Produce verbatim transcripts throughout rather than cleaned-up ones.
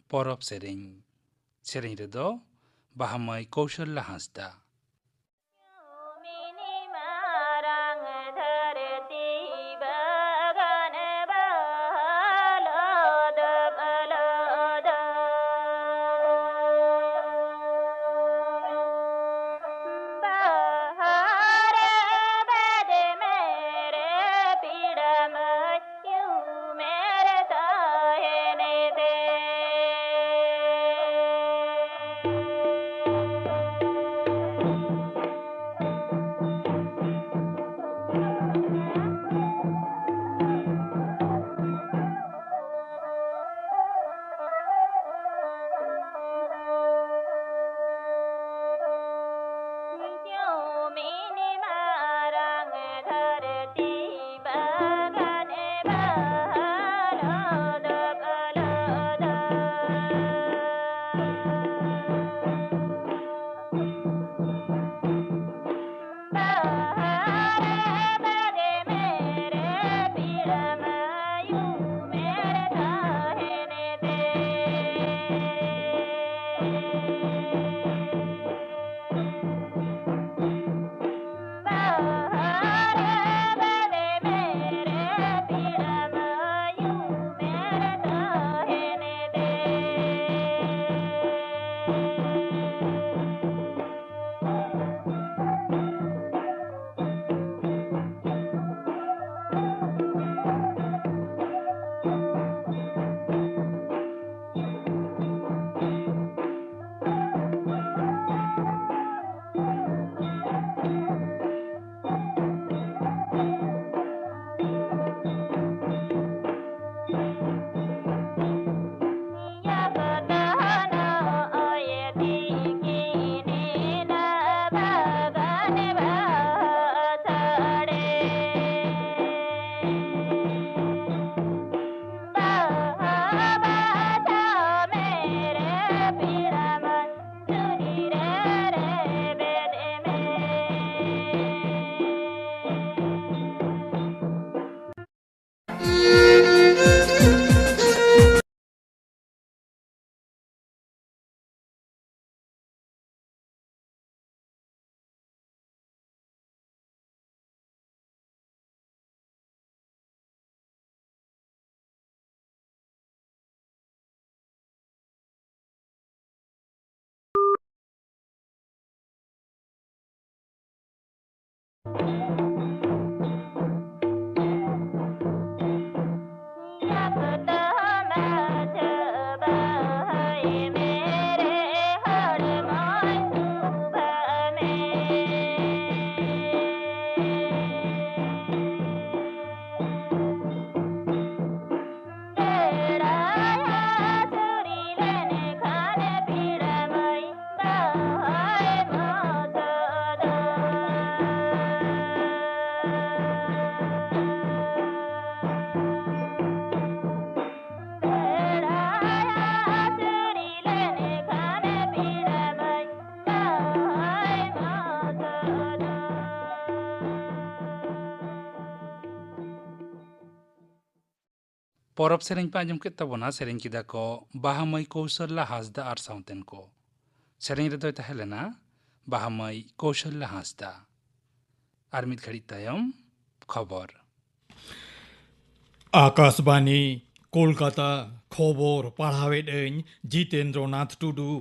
ᱯᱚᱨᱚᱵᱽ ᱥᱮᱨᱮᱧ᱾ ᱥᱮᱨᱮᱧ ᱨᱮᱫᱚ ᱵᱟᱦᱟ ᱢᱟᱹᱭ ᱠᱳᱣᱥᱚᱞᱞᱟ ᱦᱟᱸᱥᱫᱟ᱾ ᱢᱤᱱᱤ ᱢᱟᱨᱟᱝ ᱫᱷᱟᱹᱨᱛᱤ ᱵᱟᱜᱟᱱ ᱵᱟᱦᱟ ᱞᱚᱫᱚᱢ ᱞᱚᱫᱚᱢ᱾ ᱵᱟᱦᱟ ᱨᱮ ᱵᱮᱫ ᱢᱮᱨᱮ ᱯᱤᱲᱟ ᱢᱟᱹᱭ ᱩᱢᱮᱨ ᱛᱟᱦᱮᱱ ᱛᱮ᱾ ᱯᱚᱨᱚᱵᱽ ᱥᱮᱨᱮᱧ ᱯᱮ ᱟᱸᱡᱚᱢ ᱠᱮᱫ ᱛᱟᱵᱚᱱᱟ, ᱥᱮᱨᱮᱧ ᱠᱮᱫᱟ ᱠᱚ ᱵᱟᱦᱟ ᱢᱟᱹᱭ ᱠᱳᱣᱥᱚᱞᱞᱟ ᱦᱟᱸᱥᱫᱟ ᱟᱨ ᱥᱟᱶᱛᱮᱱ ᱠᱚ᱾ ᱥᱮᱨᱮᱧ ᱨᱮᱫᱚᱭ ᱛᱟᱦᱮᱸ ᱞᱮᱱᱟ ᱵᱟᱦᱟ ᱢᱟᱹᱭ ᱠᱳᱣᱥᱚᱞᱞᱟ ᱦᱟᱸᱥᱫᱟ᱾ ᱟᱨ ᱢᱤᱫ ᱜᱷᱟᱹᱲᱤᱡ ᱛᱟᱭᱚᱢ ᱠᱷᱚᱵᱚᱨ᱾ ᱟᱠᱟᱥᱵᱟᱱᱤ, ᱠᱳᱞᱠᱟᱛᱟ᱾ ᱠᱷᱚᱵᱚᱨ ᱯᱟᱲᱦᱟᱣᱮᱫ ᱟᱹᱧ ᱡᱤᱛᱮᱱᱫᱨᱚᱱᱟᱛᱷ ᱴᱩᱰᱩ᱾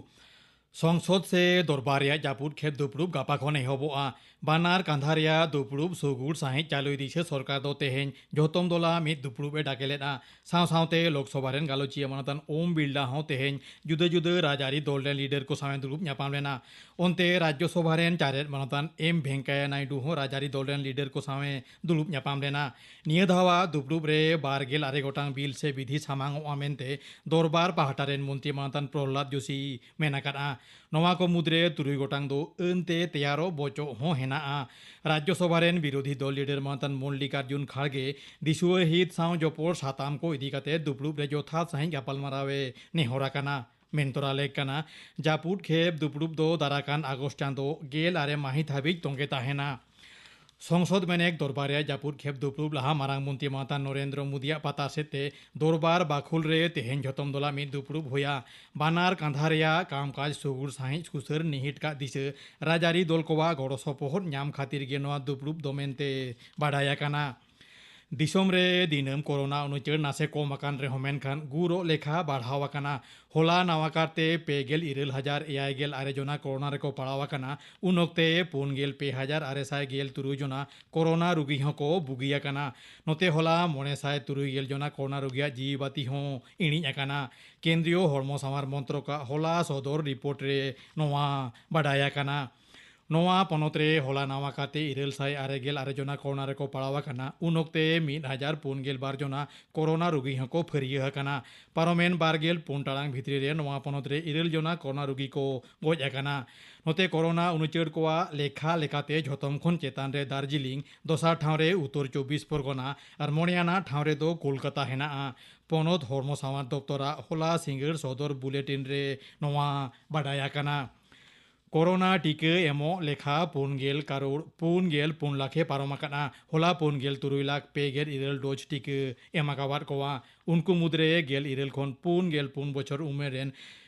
ᱥᱚᱝᱥᱚᱫ ᱥᱮ ᱫᱚᱨᱵᱟᱨ ᱨᱮᱭᱟᱜ ᱡᱟᱹᱯᱩᱫ ᱠᱷᱮᱯ ᱫᱩᱯᱲᱩᱵ ᱜᱟᱯᱟ ᱠᱷᱚᱱ ᱮᱦᱚᱵᱚᱜᱼᱟ᱾ ᱵᱟᱱᱟᱨ ᱠᱟᱸᱫᱷᱟ ᱨᱮᱭᱟᱜ ᱫᱩᱯᱲᱩᱵ ᱥᱩᱜᱩᱲ ᱥᱟᱺᱦᱤᱡ ᱪᱟᱹᱞᱩ ᱤᱫᱤ ᱥᱮ ᱥᱚᱨᱠᱟᱨ ᱫᱚ ᱛᱮᱦᱮᱧ ᱡᱷᱚᱛᱚᱢ ᱫᱚᱞᱟ ᱢᱤᱫ ᱫᱩᱯᱲᱩᱵ ᱮ ᱰᱟᱠᱮᱞᱮᱫᱼᱟ᱾ ᱥᱟᱶ ᱥᱟᱶᱛᱮ ᱞᱳᱠᱥᱚᱵᱷᱟ ᱨᱮᱱ ᱜᱟᱞᱚᱪᱤᱭᱟᱹ ᱢᱟᱱᱚᱛᱟᱱ ᱳᱢ ᱵᱤᱨᱞᱟ ᱦᱚᱸ ᱛᱮᱦᱮᱧ ᱡᱩᱫᱟᱹ ᱡᱩᱫᱟᱹ ᱨᱟᱡᱽᱟᱹᱨᱤ ᱫᱚᱞ ᱨᱮᱱ ᱞᱤᱰᱟᱨ ᱠᱚ ᱥᱟᱶ ᱮ ᱫᱩᱲᱩᱵ ᱧᱟᱯᱟᱢ ᱞᱮᱱᱟ᱾ ᱚᱱᱛᱮ ᱨᱟᱡᱽᱭᱚᱥᱚᱵᱷᱟ ᱨᱮᱱ ᱪᱟᱨᱮᱫ ᱢᱟᱱᱚᱛᱟᱱ ᱮᱢ ᱵᱷᱮᱝᱠᱟᱭᱟ ᱱᱟᱭᱰᱩ ᱦᱚᱸ ᱨᱟᱡᱽᱟᱹᱨᱤ ᱫᱚᱞ ᱨᱮᱱ ᱞᱤᱰᱟᱨ ᱠᱚ ᱥᱟᱶ ᱮ ᱫᱩᱲᱩᱵ ᱧᱟᱯᱟᱢ ᱞᱮᱱᱟ᱾ ᱱᱤᱭᱟᱹ ᱫᱷᱟᱣᱟᱜ ᱫᱩᱯᱲᱩᱵ ᱨᱮ ᱵᱟᱨ ᱜᱮᱞ ᱟᱨᱮ ᱜᱚᱴᱟᱝ ᱵᱤᱞ ᱥᱮ ᱵᱤᱫᱷᱤ ᱥᱟᱢᱟᱝᱚᱜᱼᱟ ᱢᱮᱱᱛᱮ ᱫᱚᱨᱵᱟᱨ ᱯᱟᱦᱴᱟ ᱨᱮᱱ ᱢᱚᱱᱛᱨᱤ ᱢᱟᱱᱚᱛᱟᱱ ᱯᱨᱚᱦᱞᱟᱫ ᱡᱳᱥᱤ ᱢᱮᱱ ᱟᱠᱟᱫᱼᱟ᱾ ᱱᱚᱣᱟ ᱠᱚ ᱢᱩᱫᱽᱨᱮ ᱛᱩᱨᱩᱭ ᱜᱚᱴᱟᱝ ᱫᱚ ᱟᱹᱱ ᱛᱮ ᱛᱮᱭᱟᱨᱚᱜ ᱵᱚᱪᱚᱜ ᱦᱚᱸ ᱦᱮᱱᱟᱜᱼᱟ᱾ ᱨᱟᱡᱽᱭᱚᱥᱚᱵᱷᱟ ᱨᱮᱱ ᱵᱤᱨᱳᱫᱷᱤ ᱫᱚᱞ ᱞᱤᱰᱟᱨ ᱢᱟᱱᱚᱛᱟᱱ ᱢᱚᱞᱞᱤᱠᱟᱨᱡᱩᱱ ᱠᱷᱟᱲᱜᱮ ᱫᱤᱥᱩᱣᱟᱹ ᱦᱤᱛ ᱥᱟᱶ ᱡᱚᱯᱚᱲ ᱥᱟᱛᱟᱢ ᱠᱚ ᱤᱫᱤ ᱠᱟᱛᱮ ᱫᱩᱯᱲᱩᱵ ᱨᱮ ᱡᱚᱛᱷᱟᱛ ᱥᱟᱺᱦᱤᱡ ᱜᱟᱯᱟᱞᱢᱟᱨᱟᱣ ᱮ ᱱᱮᱦᱚᱨ ᱟᱠᱟᱱᱟ᱾ ᱢᱮᱱ ᱛᱚᱨᱟ ᱞᱮᱠ ᱠᱟᱱᱟ, ᱡᱟᱹᱯᱩᱫ ᱠᱷᱮᱯ ᱫᱩᱯᱲᱩᱵ ᱫᱚ ᱫᱟᱨᱟᱠᱟᱱ ᱟᱜᱚᱥᱴ ᱪᱟᱸᱫᱚ ᱜᱮᱞ ᱟᱨᱮ ᱢᱟᱹᱦᱤᱛ ᱦᱟᱹᱵᱤᱡ ᱛᱚᱸᱜᱮ ᱛᱟᱦᱮᱱᱟ᱾ ᱥᱚᱝᱥᱚᱫ ᱢᱮᱱᱮᱠ ᱫᱚᱨᱵᱟᱨ ᱨᱮᱭᱟᱜ ᱡᱟᱹᱯᱩᱫ ᱠᱷᱮᱯ ᱫᱩᱯᱲᱩᱵ ᱞᱟᱦᱟ ᱢᱟᱨᱟᱝ ᱢᱚᱱᱛᱨᱤ ᱢᱟᱱᱚᱛᱟᱱ ᱱᱚᱨᱮᱱᱫᱨᱚ ᱢᱳᱫᱤᱭᱟᱜ ᱯᱟᱛᱟ ᱥᱮᱫ ᱛᱮ ᱫᱚᱨᱵᱟᱨ ᱵᱟᱠᱷᱩᱞ ᱨᱮ ᱛᱮᱦᱮᱧ ᱡᱷᱚᱛᱚᱢ ᱫᱚᱞᱟ ᱢᱤᱫ ᱫᱩᱯᱲᱩᱵ ᱦᱩᱭᱟ᱾ ᱵᱟᱱᱟᱨ ᱠᱟᱸᱫᱷᱟ ᱨᱮᱭᱟᱜ ᱠᱟᱢᱠᱟᱡᱽ ᱥᱩᱜᱩᱲ ᱥᱟᱺᱦᱤᱡ ᱥᱩᱥᱟᱹᱨ ᱱᱤᱦᱤᱴ ᱠᱟᱜ ᱫᱤᱥᱟᱹ ᱨᱟᱡᱽᱟᱹᱨᱤ ᱫᱚᱞ ᱠᱚᱣᱟᱜ ᱜᱚᱲᱚ ᱥᱚᱯᱚᱦᱚᱫ ᱧᱟᱢ ᱠᱷᱟᱹᱛᱤᱨ ᱜᱮ ᱱᱚᱣᱟ ᱫᱩᱯᱲᱩᱵ ᱫᱚ ᱢᱮᱱᱛᱮ ᱵᱟᱰᱟᱭ ᱟᱠᱟᱱᱟ᱾ ᱫᱤᱥᱚᱢ ᱨᱮ ᱫᱤᱱᱟᱹᱢ ᱠᱳᱨᱳᱱᱟ ᱩᱱᱩᱪᱟᱹᱲ ᱱᱟᱥᱮ ᱠᱚᱢ ᱟᱠᱟᱱ ᱨᱮᱦᱚᱸ, ᱢᱮᱱᱠᱷᱟᱱ ᱜᱩᱨᱚᱜ ᱞᱮᱠᱷᱟ ᱵᱟᱲᱦᱟᱣ ᱟᱠᱟᱱᱟ᱾ ᱦᱚᱞᱟ ᱱᱟᱣᱟ ᱠᱟᱨᱛᱮ ᱯᱮ ᱜᱮᱞ ᱤᱨᱟᱹᱞ ᱦᱟᱡᱟᱨ ᱮᱭᱟᱭ ᱜᱮᱞ ᱟᱨᱮ ᱡᱚᱱᱟ ᱠᱳᱨᱳᱱᱟ ᱨᱮᱠᱚ ᱯᱟᱲᱟᱣ ᱟᱠᱟᱱᱟ᱾ ᱩᱱ ᱚᱠᱛᱮ ᱯᱩᱱ ᱜᱮᱞ ᱯᱮ ᱦᱟᱡᱟᱨ ᱟᱨᱮ ᱥᱟᱭ ᱜᱮᱞ ᱛᱩᱨᱩᱭ ᱡᱚᱱᱟ ᱠᱳᱨᱳᱱᱟ ᱨᱩᱜᱤ ᱦᱚᱸᱠᱚ ᱵᱩᱜᱤ ᱟᱠᱟᱱᱟ᱾ ᱱᱚᱛᱮ ᱦᱚᱞᱟ ᱢᱚᱬᱮ ᱥᱟᱭ ᱛᱩᱨᱩᱭ ᱜᱮᱞ ᱡᱚᱱᱟ ᱠᱳᱨᱳᱱᱟ ᱨᱩᱜᱤᱭᱟᱜ ᱡᱤᱣᱤ ᱵᱟᱹᱛᱤ ᱦᱚᱸ ᱤᱬᱤᱡ ᱟᱠᱟᱱᱟ᱾ ᱠᱮᱱᱫᱨᱤᱭᱚ ᱦᱚᱲᱢᱚ ᱥᱟᱶᱟᱨ ᱢᱚᱱᱛᱨᱚᱠᱟᱜ ᱦᱚᱞᱟ ᱥᱚᱫᱚᱨ ᱨᱤᱯᱳᱨᱴ ᱨᱮ ᱱᱚᱣᱟ ᱵᱟᱰᱟᱭ ᱟᱠᱟᱱᱟ᱾ ᱱᱚᱣᱟ ᱯᱚᱱᱚᱛ ᱨᱮ ᱦᱚᱞᱟ ᱱᱟᱣᱟ ᱠᱟᱛᱮ ᱤᱨᱟᱹᱞ ᱥᱟᱭ ᱟᱨᱮ ᱜᱮᱞ ᱟᱨᱮ ᱡᱚᱱᱟ ᱠᱳᱨᱳᱱᱟ ᱨᱮᱠᱚ ᱯᱟᱲᱟᱣ ᱟᱠᱟᱱᱟ᱾ ᱩᱱ ᱚᱠᱛᱮ ᱢᱤᱫ ᱦᱟᱡᱟᱨ ᱯᱩᱱ ᱜᱮᱞ ᱵᱟᱨ ᱡᱚᱱᱟ ᱠᱳᱨᱳᱱᱟ ᱨᱩᱜᱤ ᱦᱚᱸᱠᱚ ᱯᱷᱟᱹᱨᱭᱟᱹ ᱟᱠᱟᱱᱟ᱾ ᱯᱟᱨᱚᱢᱮᱱ ᱵᱟᱨ ᱜᱮᱞ ᱯᱩᱱ ᱴᱟᱲᱟᱝ ᱵᱷᱤᱛᱨᱤ ᱨᱮ ᱱᱚᱣᱟ ᱯᱚᱱᱚᱛ ᱨᱮ ᱤᱨᱟᱹᱞ ᱡᱚᱱᱟ ᱠᱳᱨᱳᱱᱟ ᱨᱩᱜᱤ ᱠᱚ ᱜᱚᱡ ᱟᱠᱟᱱᱟ᱾ ᱱᱚᱛᱮ ᱠᱳᱨᱳᱱᱟ ᱩᱱᱩᱪᱟᱹᱲ ᱠᱚᱣᱟᱜ ᱞᱮᱠᱷᱟ ᱞᱮᱠᱟᱛᱮ ᱡᱷᱚᱛᱚᱢ ᱠᱷᱚᱱ ᱪᱮᱛᱟᱱ ᱨᱮ ᱫᱟᱨᱡᱤᱞᱤᱝ, ᱫᱚᱥᱟᱨ ᱴᱷᱟᱶ ᱨᱮ ᱩᱛᱛᱚᱨ ᱪᱚᱵᱵᱤᱥ ᱯᱚᱨᱜᱚᱱᱟ ᱟᱨ ᱢᱚᱬᱮ ᱟᱱᱟᱜ ᱴᱷᱟᱶ ᱨᱮᱫᱚ ᱠᱳᱞᱠᱟᱛᱟ ᱦᱮᱱᱟᱜᱼᱟ᱾ ᱯᱚᱱᱚᱛ ᱦᱚᱲᱢᱚ ᱥᱟᱶᱟᱨ ᱫᱚᱯᱛᱚᱨᱟᱜ ᱦᱚᱞᱟ ᱥᱤᱸᱜᱟᱹᱲ ᱥᱚᱫᱚᱨ ᱵᱩᱞᱮᱴᱤᱱ ᱨᱮ ᱱᱚᱣᱟ ᱵᱟᱰᱟᱭ ᱟᱠᱟᱱᱟ᱾ ᱠᱳᱨᱳᱱᱟ ᱴᱤᱠᱟᱹ ᱮᱢᱚᱜ ᱞᱮᱠᱷᱟ ᱯᱩᱱ ᱜᱮᱞ ᱠᱟᱨᱳᱲ ᱯᱩᱱ ᱜᱮᱞ ᱯᱩᱱ ᱞᱟᱠᱷ ᱮ ᱯᱟᱨᱚᱢ ᱟᱠᱟᱱᱟ᱾ ᱦᱚᱞᱟ ᱯᱩᱱ ᱜᱮᱞ ᱛᱩᱨᱩᱭ ᱞᱟᱠᱷ ᱯᱮ ᱜᱮᱞ ᱤᱨᱟᱹᱞ ᱰᱳᱡᱽ ᱴᱤᱠᱟᱹ ᱮᱢ ᱟᱠᱟᱣᱟᱫ ᱠᱚᱣᱟ᱾ ᱩᱱᱠᱩ ᱢᱩᱫᱽᱨᱮ ᱜᱮᱞ ᱤᱨᱟᱹᱞ ᱠᱷᱚᱱ ᱯᱩᱱ ᱜᱮᱞ ᱯᱩᱱ ᱵᱚᱪᱷᱚᱨ ᱩᱢᱮᱨ ᱨᱮᱱ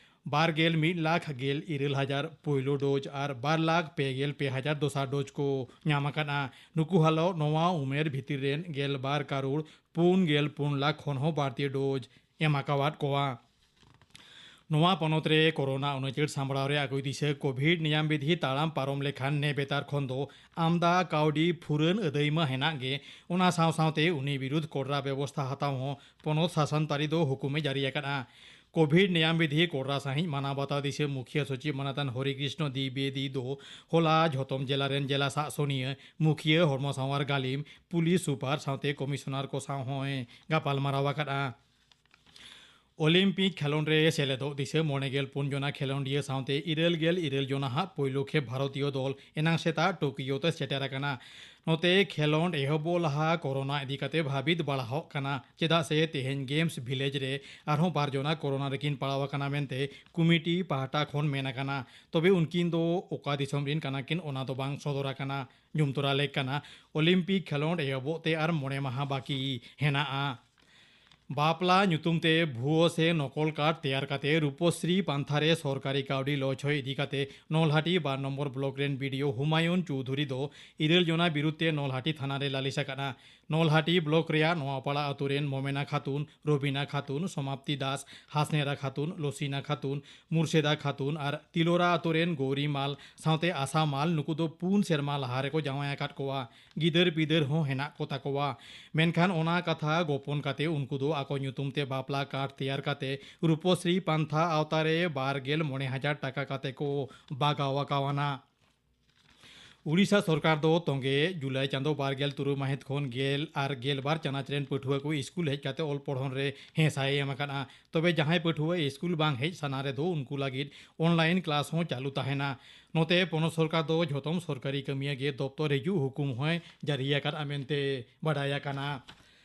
ᱵᱟᱨ ᱜᱮᱞ ᱢᱤᱫ ᱞᱟᱠᱷ ᱜᱮᱞ ᱤᱨᱟᱹᱞ ᱦᱟᱡᱟᱨ ᱯᱳᱭᱞᱳ ᱰᱳᱡᱽ ᱟᱨ ᱵᱟᱨ ᱞᱟᱠᱷ ᱯᱮ ᱜᱮᱞ ᱯᱮ ᱦᱟᱡᱟᱨ ᱫᱚᱥᱟᱨ ᱰᱳᱡᱽ ᱠᱚ ᱧᱟᱢ ᱟᱠᱟᱫᱼᱟ᱾ ᱱᱩᱠᱩ ᱦᱤᱞᱳᱜ ᱱᱚᱣᱟ ᱩᱢᱮᱨ ᱵᱷᱤᱛᱤᱨ ᱨᱮᱱ ᱜᱮᱞ ᱵᱟᱨ ᱠᱟᱨᱳᱲ ᱯᱩᱱ ᱜᱮᱞ ᱯᱩᱱ ᱞᱟᱠᱷ ᱠᱷᱚᱱ ᱦᱚᱸ ᱵᱟᱹᱲᱛᱤ ᱰᱳᱡᱽ ᱮᱢ ᱟᱠᱟᱣᱟᱫ ᱠᱚᱣᱟ᱾ ᱱᱚᱣᱟ ᱯᱚᱱᱚᱛ ᱨᱮ ᱠᱳᱨᱳᱱᱟ ᱩᱱᱩᱪᱟᱹᱲ ᱥᱟᱢᱵᱲᱟᱣ ᱨᱮ ᱟᱹᱜᱩᱭ ᱫᱤᱥᱟᱹ ᱠᱳᱵᱷᱤᱰ ᱱᱤᱭᱟᱢ ᱵᱤᱫᱷᱤ ᱛᱟᱲᱟᱢ ᱯᱟᱨᱚᱢ ᱞᱮᱠᱷᱟᱱ ᱱᱮᱵᱮᱛᱟᱨ ᱠᱷᱚᱱ ᱫᱚ ᱟᱢᱫᱟ ᱠᱟᱹᱣᱰᱤ ᱯᱷᱩᱨᱟᱹᱱ ᱟᱹᱫᱟᱹᱭ ᱢᱟ ᱦᱮᱱᱟᱜ ᱜᱮ, ᱚᱱᱟ ᱥᱟᱶ ᱥᱟᱶᱛᱮ ᱩᱱᱤ ᱵᱤᱨᱩᱫᱷ ᱠᱚᱰᱨᱟ ᱵᱮᱵᱚᱥᱛᱷᱟ ᱦᱟᱛᱟᱣ ᱦᱚᱸ ᱯᱚᱱᱚᱛ ᱥᱟᱥᱚᱱ ᱛᱟᱹᱨᱤ ᱫᱚ ᱦᱩᱠᱩᱢᱮ ᱡᱟᱹᱨᱤ ᱟᱠᱟᱫᱼᱟ᱾ ᱠᱳᱵᱷᱤᱰ ᱱᱤᱭᱟᱢ ᱵᱤᱫᱷᱤ ᱠᱚᱰᱨᱟ ᱥᱟᱺᱦᱤᱡ ᱢᱟᱱᱟᱣ ᱵᱟᱛᱟᱣ ᱫᱤᱥᱟᱹ ᱢᱩᱠᱷᱤᱭᱟᱹ ᱥᱚᱪᱤᱵᱽ ᱢᱟᱱᱟᱛᱟᱱ ᱦᱚᱨᱤ ᱠᱨᱤᱥᱱᱚ ᱫᱤᱵᱮᱫᱤ ᱫᱚ ᱦᱚᱞᱟ ᱡᱷᱚᱛᱚᱢ ᱡᱮᱞᱟ ᱨᱮᱱ ᱡᱮᱞᱟ ᱥᱟᱜ ᱥᱚᱱᱤᱭᱟᱹ, ᱢᱩᱠᱷᱤᱭᱟᱹ ᱦᱚᱲᱢᱚ ᱥᱟᱶᱟᱨ ᱜᱟᱹᱞᱤᱢ, ᱯᱩᱞᱤᱥ ᱥᱩᱯᱟᱨ ᱥᱟᱶᱛᱮ ᱠᱚᱢᱤᱥᱚᱱᱟᱨ ᱠᱚ ᱥᱟᱶ ᱦᱚᱸᱭ ᱜᱟᱯᱟᱞ ᱢᱟᱨᱟᱣ ᱟᱠᱟᱫᱼᱟ᱾ ᱚᱞᱤᱢᱯᱤᱠ ᱠᱷᱮᱞᱳᱸᱰ ᱨᱮ ᱥᱮᱞᱮᱫᱚᱜ ᱫᱤᱥᱟᱹ ᱢᱚᱬᱮ ᱜᱮᱞ ᱯᱩᱱ ᱡᱚᱱᱟ ᱠᱷᱮᱞᱳᱸᱰᱤᱭᱟᱹ ᱥᱟᱶᱛᱮ ᱤᱨᱟᱹᱞ ᱜᱮᱞ ᱤᱨᱟᱹᱞ ᱡᱚᱱᱟ ᱦᱟᱜ ᱯᱳᱭᱞᱳ ᱠᱷᱮᱯ ᱵᱷᱟᱨᱚᱛᱤᱭᱚ ᱫᱚᱞ ᱮᱱᱟᱝ ᱥᱮᱛᱟᱜ ᱴᱳᱠᱤᱭᱳ ᱛᱮ ᱥᱮᱴᱮᱨ ᱟᱠᱟᱱᱟ᱾ ᱱᱚᱛᱮ ᱠᱷᱮᱞᱳᱸᱰ ᱮᱦᱚᱵᱚᱜ ᱞᱟᱦᱟ ᱠᱳᱨᱳᱱᱟ ᱤᱫᱤ ᱠᱟᱛᱮ ᱵᱷᱟᱵᱤᱛ ᱵᱟᱲᱟᱦᱚᱜ ᱠᱟᱱᱟ, ᱪᱮᱫᱟᱜ ᱥᱮ ᱛᱮᱦᱮᱧ ᱜᱮᱢᱥ ᱵᱷᱤᱞᱮᱡᱽ ᱨᱮ ᱟᱨᱦᱚᱸ ᱵᱟᱨ ᱡᱚᱱᱟ ᱠᱳᱨᱳᱱᱟ ᱨᱮᱠᱤᱱ ᱯᱟᱲᱟᱣ ᱟᱠᱟᱱᱟ ᱢᱮᱱᱛᱮ ᱠᱚᱢᱤᱴᱤ ᱯᱟᱦᱴᱟ ᱠᱷᱚᱱ ᱢᱮᱱ ᱟᱠᱟᱱᱟ᱾ ᱛᱚᱵᱮ ᱩᱱᱠᱤᱱ ᱫᱚ ᱚᱠᱟ ᱫᱤᱥᱚᱢ ᱨᱤᱱ ᱠᱟᱱᱟ ᱠᱤᱱ, ᱚᱱᱟ ᱫᱚ ᱵᱟᱝ ᱥᱚᱫᱚᱨ ᱟᱠᱟᱱᱟ᱾ ᱧᱩᱢ ᱛᱚᱨᱟ ᱞᱮᱠ ᱠᱟᱱᱟ, ᱚᱞᱤᱢᱯᱤᱠ ᱠᱷᱮᱞᱳᱸᱰ ᱮᱦᱚᱵᱚᱜ ᱛᱮ ᱟᱨ ᱢᱚᱬᱮ ᱢᱟᱦᱟ ᱵᱟᱹᱠᱤ ᱦᱮᱱᱟᱜᱼᱟ᱾ ᱵᱟᱯᱞᱟ ᱧᱩᱛᱩᱢ ᱛᱮ ᱵᱷᱩᱣᱟᱹ ᱥᱮ ᱱᱚᱠᱚᱞ ᱠᱟᱨᱰ ᱛᱮᱭᱟᱨ ᱠᱟᱛᱮ ᱨᱩᱯᱚᱥᱨᱤ ᱯᱟᱱᱛᱷᱟ ᱨᱮ ᱥᱚᱨᱠᱟᱨᱤ ᱠᱟᱹᱣᱰᱤ ᱞᱚᱪᱷᱚᱭ ᱤᱫᱤ ᱠᱟᱛᱮ ᱱᱚᱞᱦᱟᱴᱤ ᱵᱟᱨ ᱱᱚᱢᱵᱚᱨ ᱵᱞᱚᱠ ᱨᱮᱱ ᱵᱤ ᱰᱤ ᱳ ᱦᱩᱢᱟᱭᱩᱱ ᱪᱳᱣᱫᱷᱩᱨᱤ ᱫᱚ ᱤᱨᱟᱹᱞ ᱡᱚᱱᱟ ᱵᱤᱨᱩᱫᱷ ᱛᱮ ᱱᱚᱞᱦᱟᱴᱤ ᱛᱷᱟᱱᱟ ᱨᱮ ᱞᱟᱹᱞᱤᱥ ᱟᱠᱟᱱᱟ᱾ ᱱᱚᱞᱦᱟᱴᱤ ᱵᱞᱚᱠ ᱨᱮᱭᱟᱜ ᱱᱚᱣᱟᱯᱟᱲᱟ ᱟᱛᱳ ᱨᱮᱱ ᱢᱚᱢᱮᱱᱟ ᱠᱷᱟᱛᱩᱱ, ᱨᱚᱵᱤᱱᱟ ᱠᱷᱟᱛᱩᱱ, ᱥᱚᱢᱟᱯᱛᱤ ᱫᱟᱥ, ᱦᱟᱥᱱᱮᱨᱟ ᱠᱷᱟᱛᱩᱱ, ᱞᱚᱥᱤᱱᱟ ᱠᱷᱟᱛᱩᱱ, ᱢᱩᱨᱥᱮᱫᱟ ᱠᱷᱟᱛᱩᱱ ᱟᱨ ᱛᱤᱞᱳᱨᱟ ᱟᱛᱳ ᱨᱮᱱ ᱜᱳᱣᱨᱤ ᱢᱟᱞ ᱥᱟᱶᱛᱮ ᱟᱥᱟ ᱢᱟᱞ, ᱱᱩᱠᱩ ᱫᱚ ᱯᱩᱱ ᱥᱮᱨᱢᱟ ᱞᱟᱦᱟ ᱨᱮᱠᱚ ᱡᱟᱶᱟᱭ ᱟᱠᱟᱫ ᱠᱚᱣᱟ᱾ ᱜᱤᱫᱟᱹᱨ ᱯᱤᱫᱟᱹᱨ ᱦᱚᱸ ᱦᱮᱱᱟᱜ ᱠᱚ ᱛᱟᱠᱚᱣᱟ᱾ ᱢᱮᱱᱠᱷᱟᱱ ᱚᱱᱟ ᱠᱟᱛᱷᱟ ᱜᱳᱯᱚᱱ ᱠᱟᱛᱮ ᱩᱱᱠᱩ ᱫᱚ ᱟᱠᱚ ᱧᱩᱛᱩᱢ ᱛᱮ ᱵᱟᱯᱞᱟ ᱠᱟᱨᱰ ᱛᱮᱭᱟᱨ ᱠᱟᱛᱮ ᱨᱩᱯᱚᱥᱨᱤ ᱯᱟᱱᱛᱷᱟ ᱟᱣᱛᱟ ᱨᱮ ᱵᱟᱨ ᱜᱮᱞ ᱢᱚᱬᱮ ᱦᱟᱡᱟᱨ ᱴᱟᱠᱟ ᱠᱟᱛᱮ ᱠᱚ ᱵᱟᱜᱟᱣ ᱟᱠᱟᱣᱟᱱᱟ᱾ ᱩᱲᱤᱥᱥᱟ ᱥᱚᱨᱠᱟᱨ ᱫᱚ ᱛᱚᱸᱜᱮ ᱡᱩᱞᱟᱭ ᱪᱟᱸᱫᱚ ᱵᱟᱨ ᱜᱮᱞ ᱛᱩᱨᱩᱭ ᱢᱟᱹᱦᱤᱛ ᱠᱷᱚᱱ ᱜᱮᱞ ᱟᱨ ᱜᱮᱞ ᱵᱟᱨ ᱪᱟᱱᱟᱪ ᱨᱮᱱ ᱯᱟᱹᱴᱷᱩᱣᱟᱹ ᱠᱚ ᱥᱠᱩᱞ ᱦᱮᱡ ᱠᱟᱛᱮ ᱚᱞ ᱯᱚᱲᱦᱚᱱ ᱨᱮ ᱦᱮᱸᱥᱟᱭ ᱮᱢ ᱟᱠᱟᱫᱼᱟ᱾ ᱛᱚᱵᱮ ᱡᱟᱦᱟᱸᱭ ᱯᱟᱹᱴᱷᱩᱣᱟᱹ ᱥᱠᱩᱞ ᱵᱟᱝ ᱦᱮᱡ ᱥᱟᱱᱟ ᱨᱮᱫᱚ ᱩᱱᱠᱩ ᱞᱟᱹᱜᱤᱫ ᱚᱱᱞᱟᱭᱤᱱ ᱠᱞᱟᱥ ᱦᱚᱸ ᱪᱟᱹᱞᱩ ᱛᱟᱦᱮᱱᱟ᱾ ᱱᱚᱛᱮ ᱯᱚᱱᱚᱛ ᱥᱚᱨᱠᱟᱨ ᱫᱚ ᱡᱷᱚᱛᱚᱢ ᱥᱚᱨᱠᱟᱨᱤ ᱠᱟᱹᱢᱤᱭᱟᱹ ᱜᱮ ᱫᱚᱯᱛᱚᱨ ᱦᱤᱡᱩᱜ ᱦᱩᱠᱩᱢ ᱦᱚᱸᱭ ᱡᱟᱹᱨᱤ ᱟᱠᱟᱫᱼᱟ ᱢᱮᱱᱛᱮ ᱵᱟᱰᱟᱭ ᱟᱠᱟᱱᱟ᱾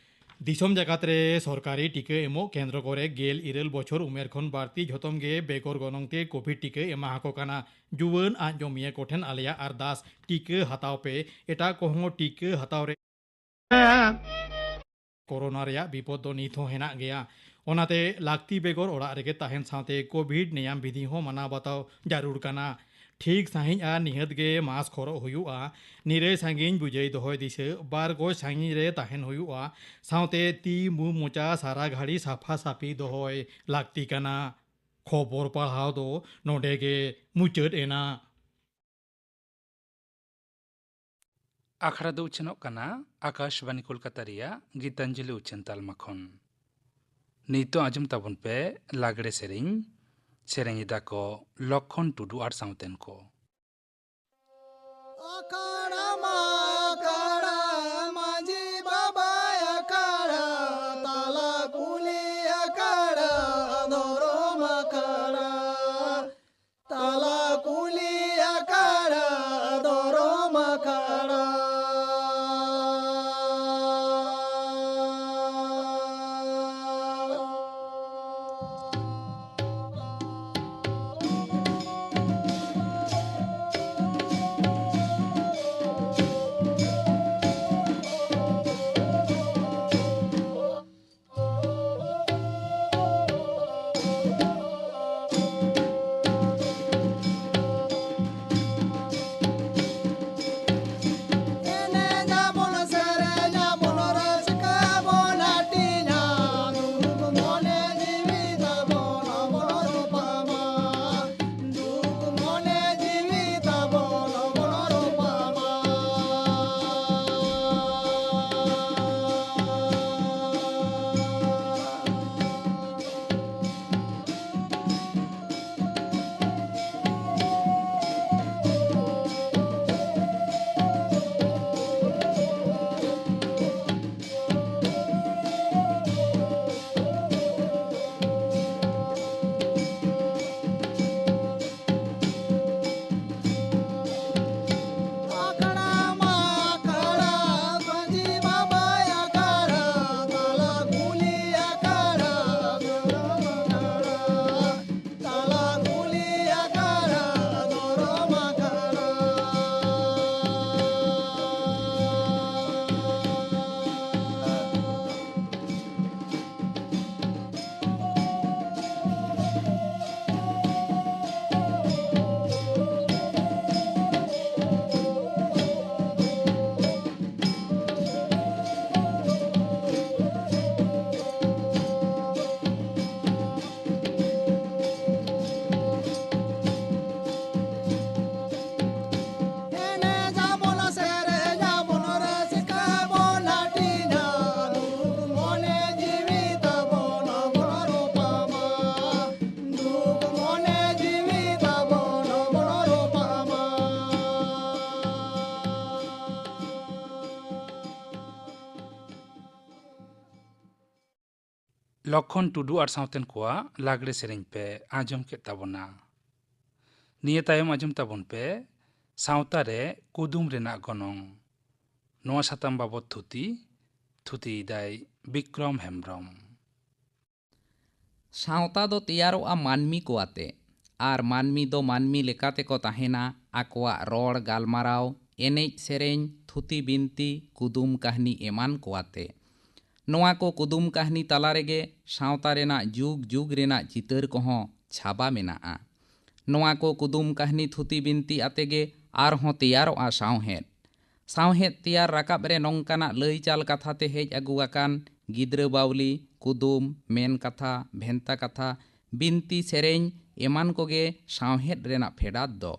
ᱫᱤᱥᱚᱢ ᱡᱟᱠᱟᱛ ᱨᱮ ᱥᱚᱨᱠᱟᱨᱤ ᱴᱤᱠᱟᱹ ᱮᱢᱚᱜ ᱠᱮᱱᱫᱨᱚ ᱠᱚᱨᱮ ᱜᱮᱞ ᱤᱨᱟᱹᱞ ᱵᱚᱪᱷᱚᱨ ᱩᱢᱮᱨ ᱠᱷᱚᱱ ᱵᱟᱹᱲᱛᱤ ᱡᱷᱚᱛᱚᱢ ᱜᱮ ᱵᱮᱜᱚᱨ ᱜᱚᱱᱚᱝ ᱛᱮ ᱠᱳᱵᱷᱤᱰ ᱴᱤᱠᱟᱹ ᱮᱢᱟ ᱟᱠᱚ ᱠᱟᱱᱟ᱾ ᱡᱩᱣᱟᱹᱱ ᱟᱸᱡᱚᱢᱤᱭᱟᱹ ᱠᱚᱴᱷᱮᱱ ᱟᱞᱮᱭᱟᱜ ᱟᱨᱫᱟᱥ, ᱴᱤᱠᱟᱹ ᱦᱟᱛᱟᱣ ᱯᱮ, ᱮᱴᱟᱜ ᱠᱚᱦᱚᱸ ᱴᱤᱠᱟᱹ ᱦᱟᱛᱟᱣ ᱨᱮ ᱠᱳᱨᱳᱱᱟ ᱨᱮᱭᱟᱜ ᱵᱤᱯᱚᱫ ᱫᱚ ᱱᱤᱛ ᱦᱚᱸ ᱦᱮᱱᱟᱜ ᱜᱮᱭᱟ᱾ ᱚᱱᱟᱛᱮ ᱞᱟᱹᱠᱛᱤ ᱵᱮᱜᱚᱨ ᱚᱲᱟᱜ ᱨᱮᱜᱮ ᱛᱟᱦᱮᱱ ᱥᱟᱶᱛᱮ ᱠᱳᱵᱷᱤᱰ ᱱᱮᱭᱟᱢ ᱵᱤᱫᱷᱤ ᱦᱚᱸ ᱢᱟᱱᱟᱣ ᱵᱟᱛᱟᱣ ᱡᱟᱹᱨᱩᱲ ᱠᱟᱱᱟ᱾ ᱴᱷᱤᱠ ᱥᱟᱺᱦᱤᱡ ᱟᱨ ᱱᱤᱦᱟᱹᱛ ᱜᱮ ᱢᱟᱥᱠ ᱦᱚᱨᱚᱜ ᱦᱩᱭᱩᱜᱼᱟ᱾ ᱱᱤᱨᱟᱹᱭ ᱥᱟᱺᱜᱤᱧ ᱵᱩᱡᱟᱹᱭ ᱫᱚᱦᱚᱭ ᱫᱤᱥᱟᱹ ᱵᱟᱨ ᱜᱚᱡ ᱥᱟᱺᱜᱤᱧ ᱨᱮ ᱛᱟᱦᱮᱱ ᱦᱩᱭᱩᱜᱼᱟ᱾ ᱥᱟᱶᱛᱮ ᱛᱤ ᱢᱩ ᱢᱚᱪᱟ ᱥᱟᱨᱟ ᱜᱷᱟᱹᱲᱤ ᱥᱟᱯᱷᱟ ᱥᱟᱯᱷᱤ ᱫᱚᱦᱚᱭ ᱞᱟᱹᱠᱛᱤ ᱠᱟᱱᱟ᱾ ᱠᱷᱚᱵᱚᱨ ᱯᱟᱲᱦᱟᱣ ᱫᱚ ᱱᱚᱰᱮ ᱜᱮ ᱢᱩᱪᱟᱹᱫ ᱮᱱᱟ᱾ ᱟᱠᱷᱲᱟ ᱫᱚ ᱩᱪᱷᱟᱹᱱᱚᱜ ᱠᱟᱱᱟ ᱟᱠᱟᱥᱵᱟᱱᱤ ᱠᱳᱞᱠᱟᱛᱟ ᱨᱮᱭᱟᱜ ᱜᱤᱛᱟᱧᱡᱚᱞᱤ ᱩᱪᱷᱟᱹᱱ ᱛᱟᱞᱢᱟ ᱠᱷᱚᱱ᱾ ᱱᱤᱛᱚᱜ ᱟᱸᱡᱚᱢ ᱛᱟᱵᱚᱱ ᱯᱮ ᱞᱟᱜᱽᱲᱮ ᱥᱮᱨᱮᱧ᱾ ᱥᱮᱨᱮᱧ ᱮᱫᱟ ᱠᱚ ᱞᱚᱠᱷᱚᱱ ᱴᱩᱰᱩ ᱟᱨ ᱥᱟᱶᱛᱮᱱ ᱠᱚ᱾ ᱟᱠᱷᱲᱟ ᱢᱟ ᱟᱠᱷᱲᱟ, ᱢᱟᱹᱡᱷᱤ ᱵᱟᱵᱟ ᱟᱠᱷᱲᱟ, ᱛᱟᱞᱟ ᱠᱩᱞᱦᱤ ᱟᱠᱷᱲᱟ, ᱫᱷᱚᱨᱚᱢ ᱟᱠᱷᱲᱟ᱾ ᱛᱟᱞᱟ ᱠᱩᱞᱦᱤ ᱟᱠᱷᱲᱟ, ᱫᱷᱚᱨᱚᱢ ᱟᱠᱷᱲᱟ᱾ ᱞᱚᱠᱷᱚᱱ ᱴᱩᱰᱩ ᱟᱨ ᱥᱟᱶᱛᱮᱱ ᱠᱚᱣᱟᱜ ᱞᱟᱜᱽᱲᱮ ᱥᱮᱨᱮᱧ ᱯᱮ ᱟᱸᱡᱚᱢ ᱠᱮᱫ ᱛᱟᱵᱚᱱᱟ᱾ ᱱᱤᱭᱟᱹ ᱛᱟᱭᱚᱢ ᱟᱸᱡᱚᱢ ᱛᱟᱵᱚᱱ ᱯᱮ ᱥᱟᱶᱛᱟ ᱨᱮ ᱠᱩᱫᱩᱢ ᱨᱮᱱᱟᱜ ᱜᱚᱱᱚᱝ᱾ ᱱᱚᱣᱟ ᱥᱟᱛᱟᱢ ᱵᱟᱵᱚᱛ ᱛᱷᱩᱛᱤ, ᱛᱷᱩᱛᱤᱭᱮᱫᱟᱭ ᱵᱤᱠᱨᱚᱢ ᱦᱮᱢᱵᱽᱨᱚᱢ᱾ ᱥᱟᱶᱛᱟ ᱫᱚ ᱛᱮᱭᱟᱨᱚᱜᱼᱟ ᱢᱟᱹᱱᱢᱤ ᱠᱚ ᱟᱛᱮ, ᱟᱨ ᱢᱟᱹᱱᱢᱤ ᱫᱚ ᱢᱟᱹᱱᱢᱤ ᱞᱮᱠᱟ ᱛᱮᱠᱚ ᱛᱟᱦᱮᱱᱟ, ᱟᱠᱚᱣᱟᱜ ᱨᱚᱲ, ᱜᱟᱞᱢᱟᱨᱟᱣ, ᱮᱱᱮᱡ ᱥᱮᱨᱮᱧ, ᱛᱷᱩᱛᱤ ᱵᱤᱱᱛᱤ, ᱠᱩᱫᱩᱢ ᱠᱟᱹᱦᱱᱤ ᱮᱢᱟᱱ ᱠᱚ ᱟᱛᱮ᱾ ᱱᱚᱣᱟ ᱠᱚ ᱠᱩᱫᱩᱢ ᱠᱟᱹᱦᱱᱤ ᱛᱟᱞᱟ ᱨᱮᱜᱮ ᱥᱟᱶᱛᱟ ᱨᱮᱱᱟᱜ ᱡᱩᱜᱽ ᱡᱩᱜᱽ ᱨᱮᱱᱟᱜ ᱪᱤᱛᱟᱹᱨ ᱠᱚᱦᱚᱸ ᱪᱷᱟᱵᱟ ᱢᱮᱱᱟᱜᱼᱟ᱾ ᱱᱚᱣᱟ ᱠᱚ ᱠᱩᱫᱩᱢ ᱠᱟᱹᱦᱱᱤ ᱛᱷᱩᱛᱤ ᱵᱤᱱᱛᱤ ᱟᱛᱮ ᱜᱮ ᱟᱨᱦᱚᱸ ᱛᱮᱭᱟᱨᱚᱜᱼᱟ ᱥᱟᱶᱦᱮᱫ᱾ ᱥᱟᱶᱦᱮᱫ ᱛᱮᱭᱟᱨ ᱨᱟᱠᱟᱵ ᱨᱮ ᱱᱚᱝᱠᱟᱱᱟᱜ ᱞᱟᱹᱭ ᱪᱟᱞ ᱠᱟᱛᱷᱟ ᱛᱮ ᱦᱮᱡ ᱟᱹᱜᱩ ᱟᱠᱟᱱ ᱜᱤᱫᱽᱨᱟᱹ ᱵᱟᱹᱣᱞᱤ, ᱠᱩᱫᱩᱢ, ᱢᱮᱱ ᱠᱟᱛᱷᱟ, ᱵᱷᱮᱱᱛᱟ ᱠᱟᱛᱷᱟ, ᱵᱤᱱᱛᱤ ᱥᱮᱨᱮᱧ ᱮᱢᱟᱱ ᱠᱚᱜᱮ ᱥᱟᱶᱦᱮᱫ ᱨᱮᱱᱟᱜ ᱯᱷᱮᱰᱟᱛ ᱫᱚ᱾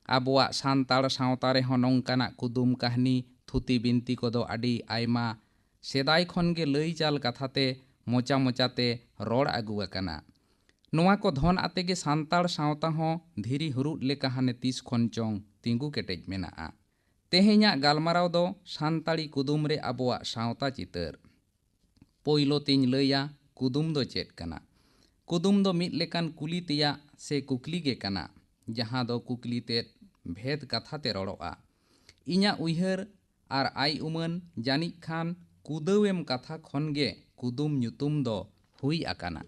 ᱟᱵᱚᱣᱟᱜ ᱥᱟᱱᱛᱟᱲ ᱥᱟᱶᱛᱟ ᱨᱮᱦᱚᱸ ᱱᱚᱝᱠᱟᱱᱟᱜ ᱠᱩᱫᱩᱢ ᱠᱟᱹᱦᱱᱤ, ᱛᱷᱩᱛᱤ ᱵᱤᱱᱛᱤ ᱠᱚᱫᱚ ᱟᱹᱰᱤ ᱟᱭᱢᱟ ᱥᱮᱫᱟᱭ ᱠᱷᱚᱱ ᱜᱮ ᱞᱟᱹᱭ ᱪᱟᱞ ᱠᱟᱛᱷᱟ ᱛᱮ ᱢᱚᱪᱟ ᱢᱚᱪᱟ ᱛᱮ ᱨᱚᱲ ᱟᱹᱜᱩ ᱟᱠᱟᱱᱟ᱾ ᱱᱚᱣᱟ ᱠᱚ ᱫᱷᱚᱱ ᱟᱛᱮ ᱜᱮ ᱥᱟᱱᱛᱟᱲ ᱥᱟᱶᱛᱟ ᱦᱚᱸ ᱫᱷᱤᱨᱤ ᱦᱩᱨᱩᱫ ᱞᱮᱠᱟ ᱦᱟᱱᱮ ᱛᱤᱥ ᱠᱷᱚᱱ ᱪᱚᱝ ᱛᱤᱸᱜᱩ ᱠᱮᱴᱮᱡ ᱢᱮᱱᱟᱜᱼᱟ᱾ ᱛᱮᱦᱮᱧᱟᱜ ᱜᱟᱞᱢᱟᱨᱟᱣ ᱫᱚ ᱥᱟᱱᱛᱟᱲᱤ ᱠᱩᱫᱩᱢ ᱨᱮ ᱟᱵᱚᱣᱟᱜ ᱥᱟᱶᱛᱟ ᱪᱤᱛᱟᱹᱨ᱾ ᱯᱳᱭᱞᱳ ᱛᱤᱧ ᱞᱟᱹᱭᱟ, ᱠᱩᱫᱩᱢ ᱫᱚ ᱪᱮᱫ ᱠᱟᱱᱟ? ᱠᱩᱫᱩᱢ ᱫᱚ ᱢᱤᱫ ᱞᱮᱠᱟᱱ ᱠᱩᱞᱤ ᱛᱮᱭᱟᱜ ᱥᱮ ᱠᱩᱠᱞᱤ ᱜᱮ ᱠᱟᱱᱟ, ᱡᱟᱦᱟᱸ ᱫᱚ ᱠᱩᱠᱞᱤ ᱛᱮᱫ ᱵᱷᱮᱫ ᱠᱟᱛᱷᱟ ᱛᱮ ᱨᱚᱲᱚᱜᱼᱟ᱾ ᱤᱧᱟᱹᱜ ᱩᱭᱦᱟᱹᱨ ᱟᱨ ᱟᱭ ᱩᱢᱟᱹᱱ ᱡᱟᱹᱱᱤᱡ ᱠᱷᱟᱱ ᱠᱩᱫᱟᱹᱣᱮᱢ ᱠᱟᱛᱷᱟ ᱠᱷᱚᱱ ᱜᱮ ᱠᱩᱫᱩᱢ ᱧᱩᱛᱩᱢ ᱫᱚ ᱦᱩᱭ ᱟᱠᱟᱱᱟ᱾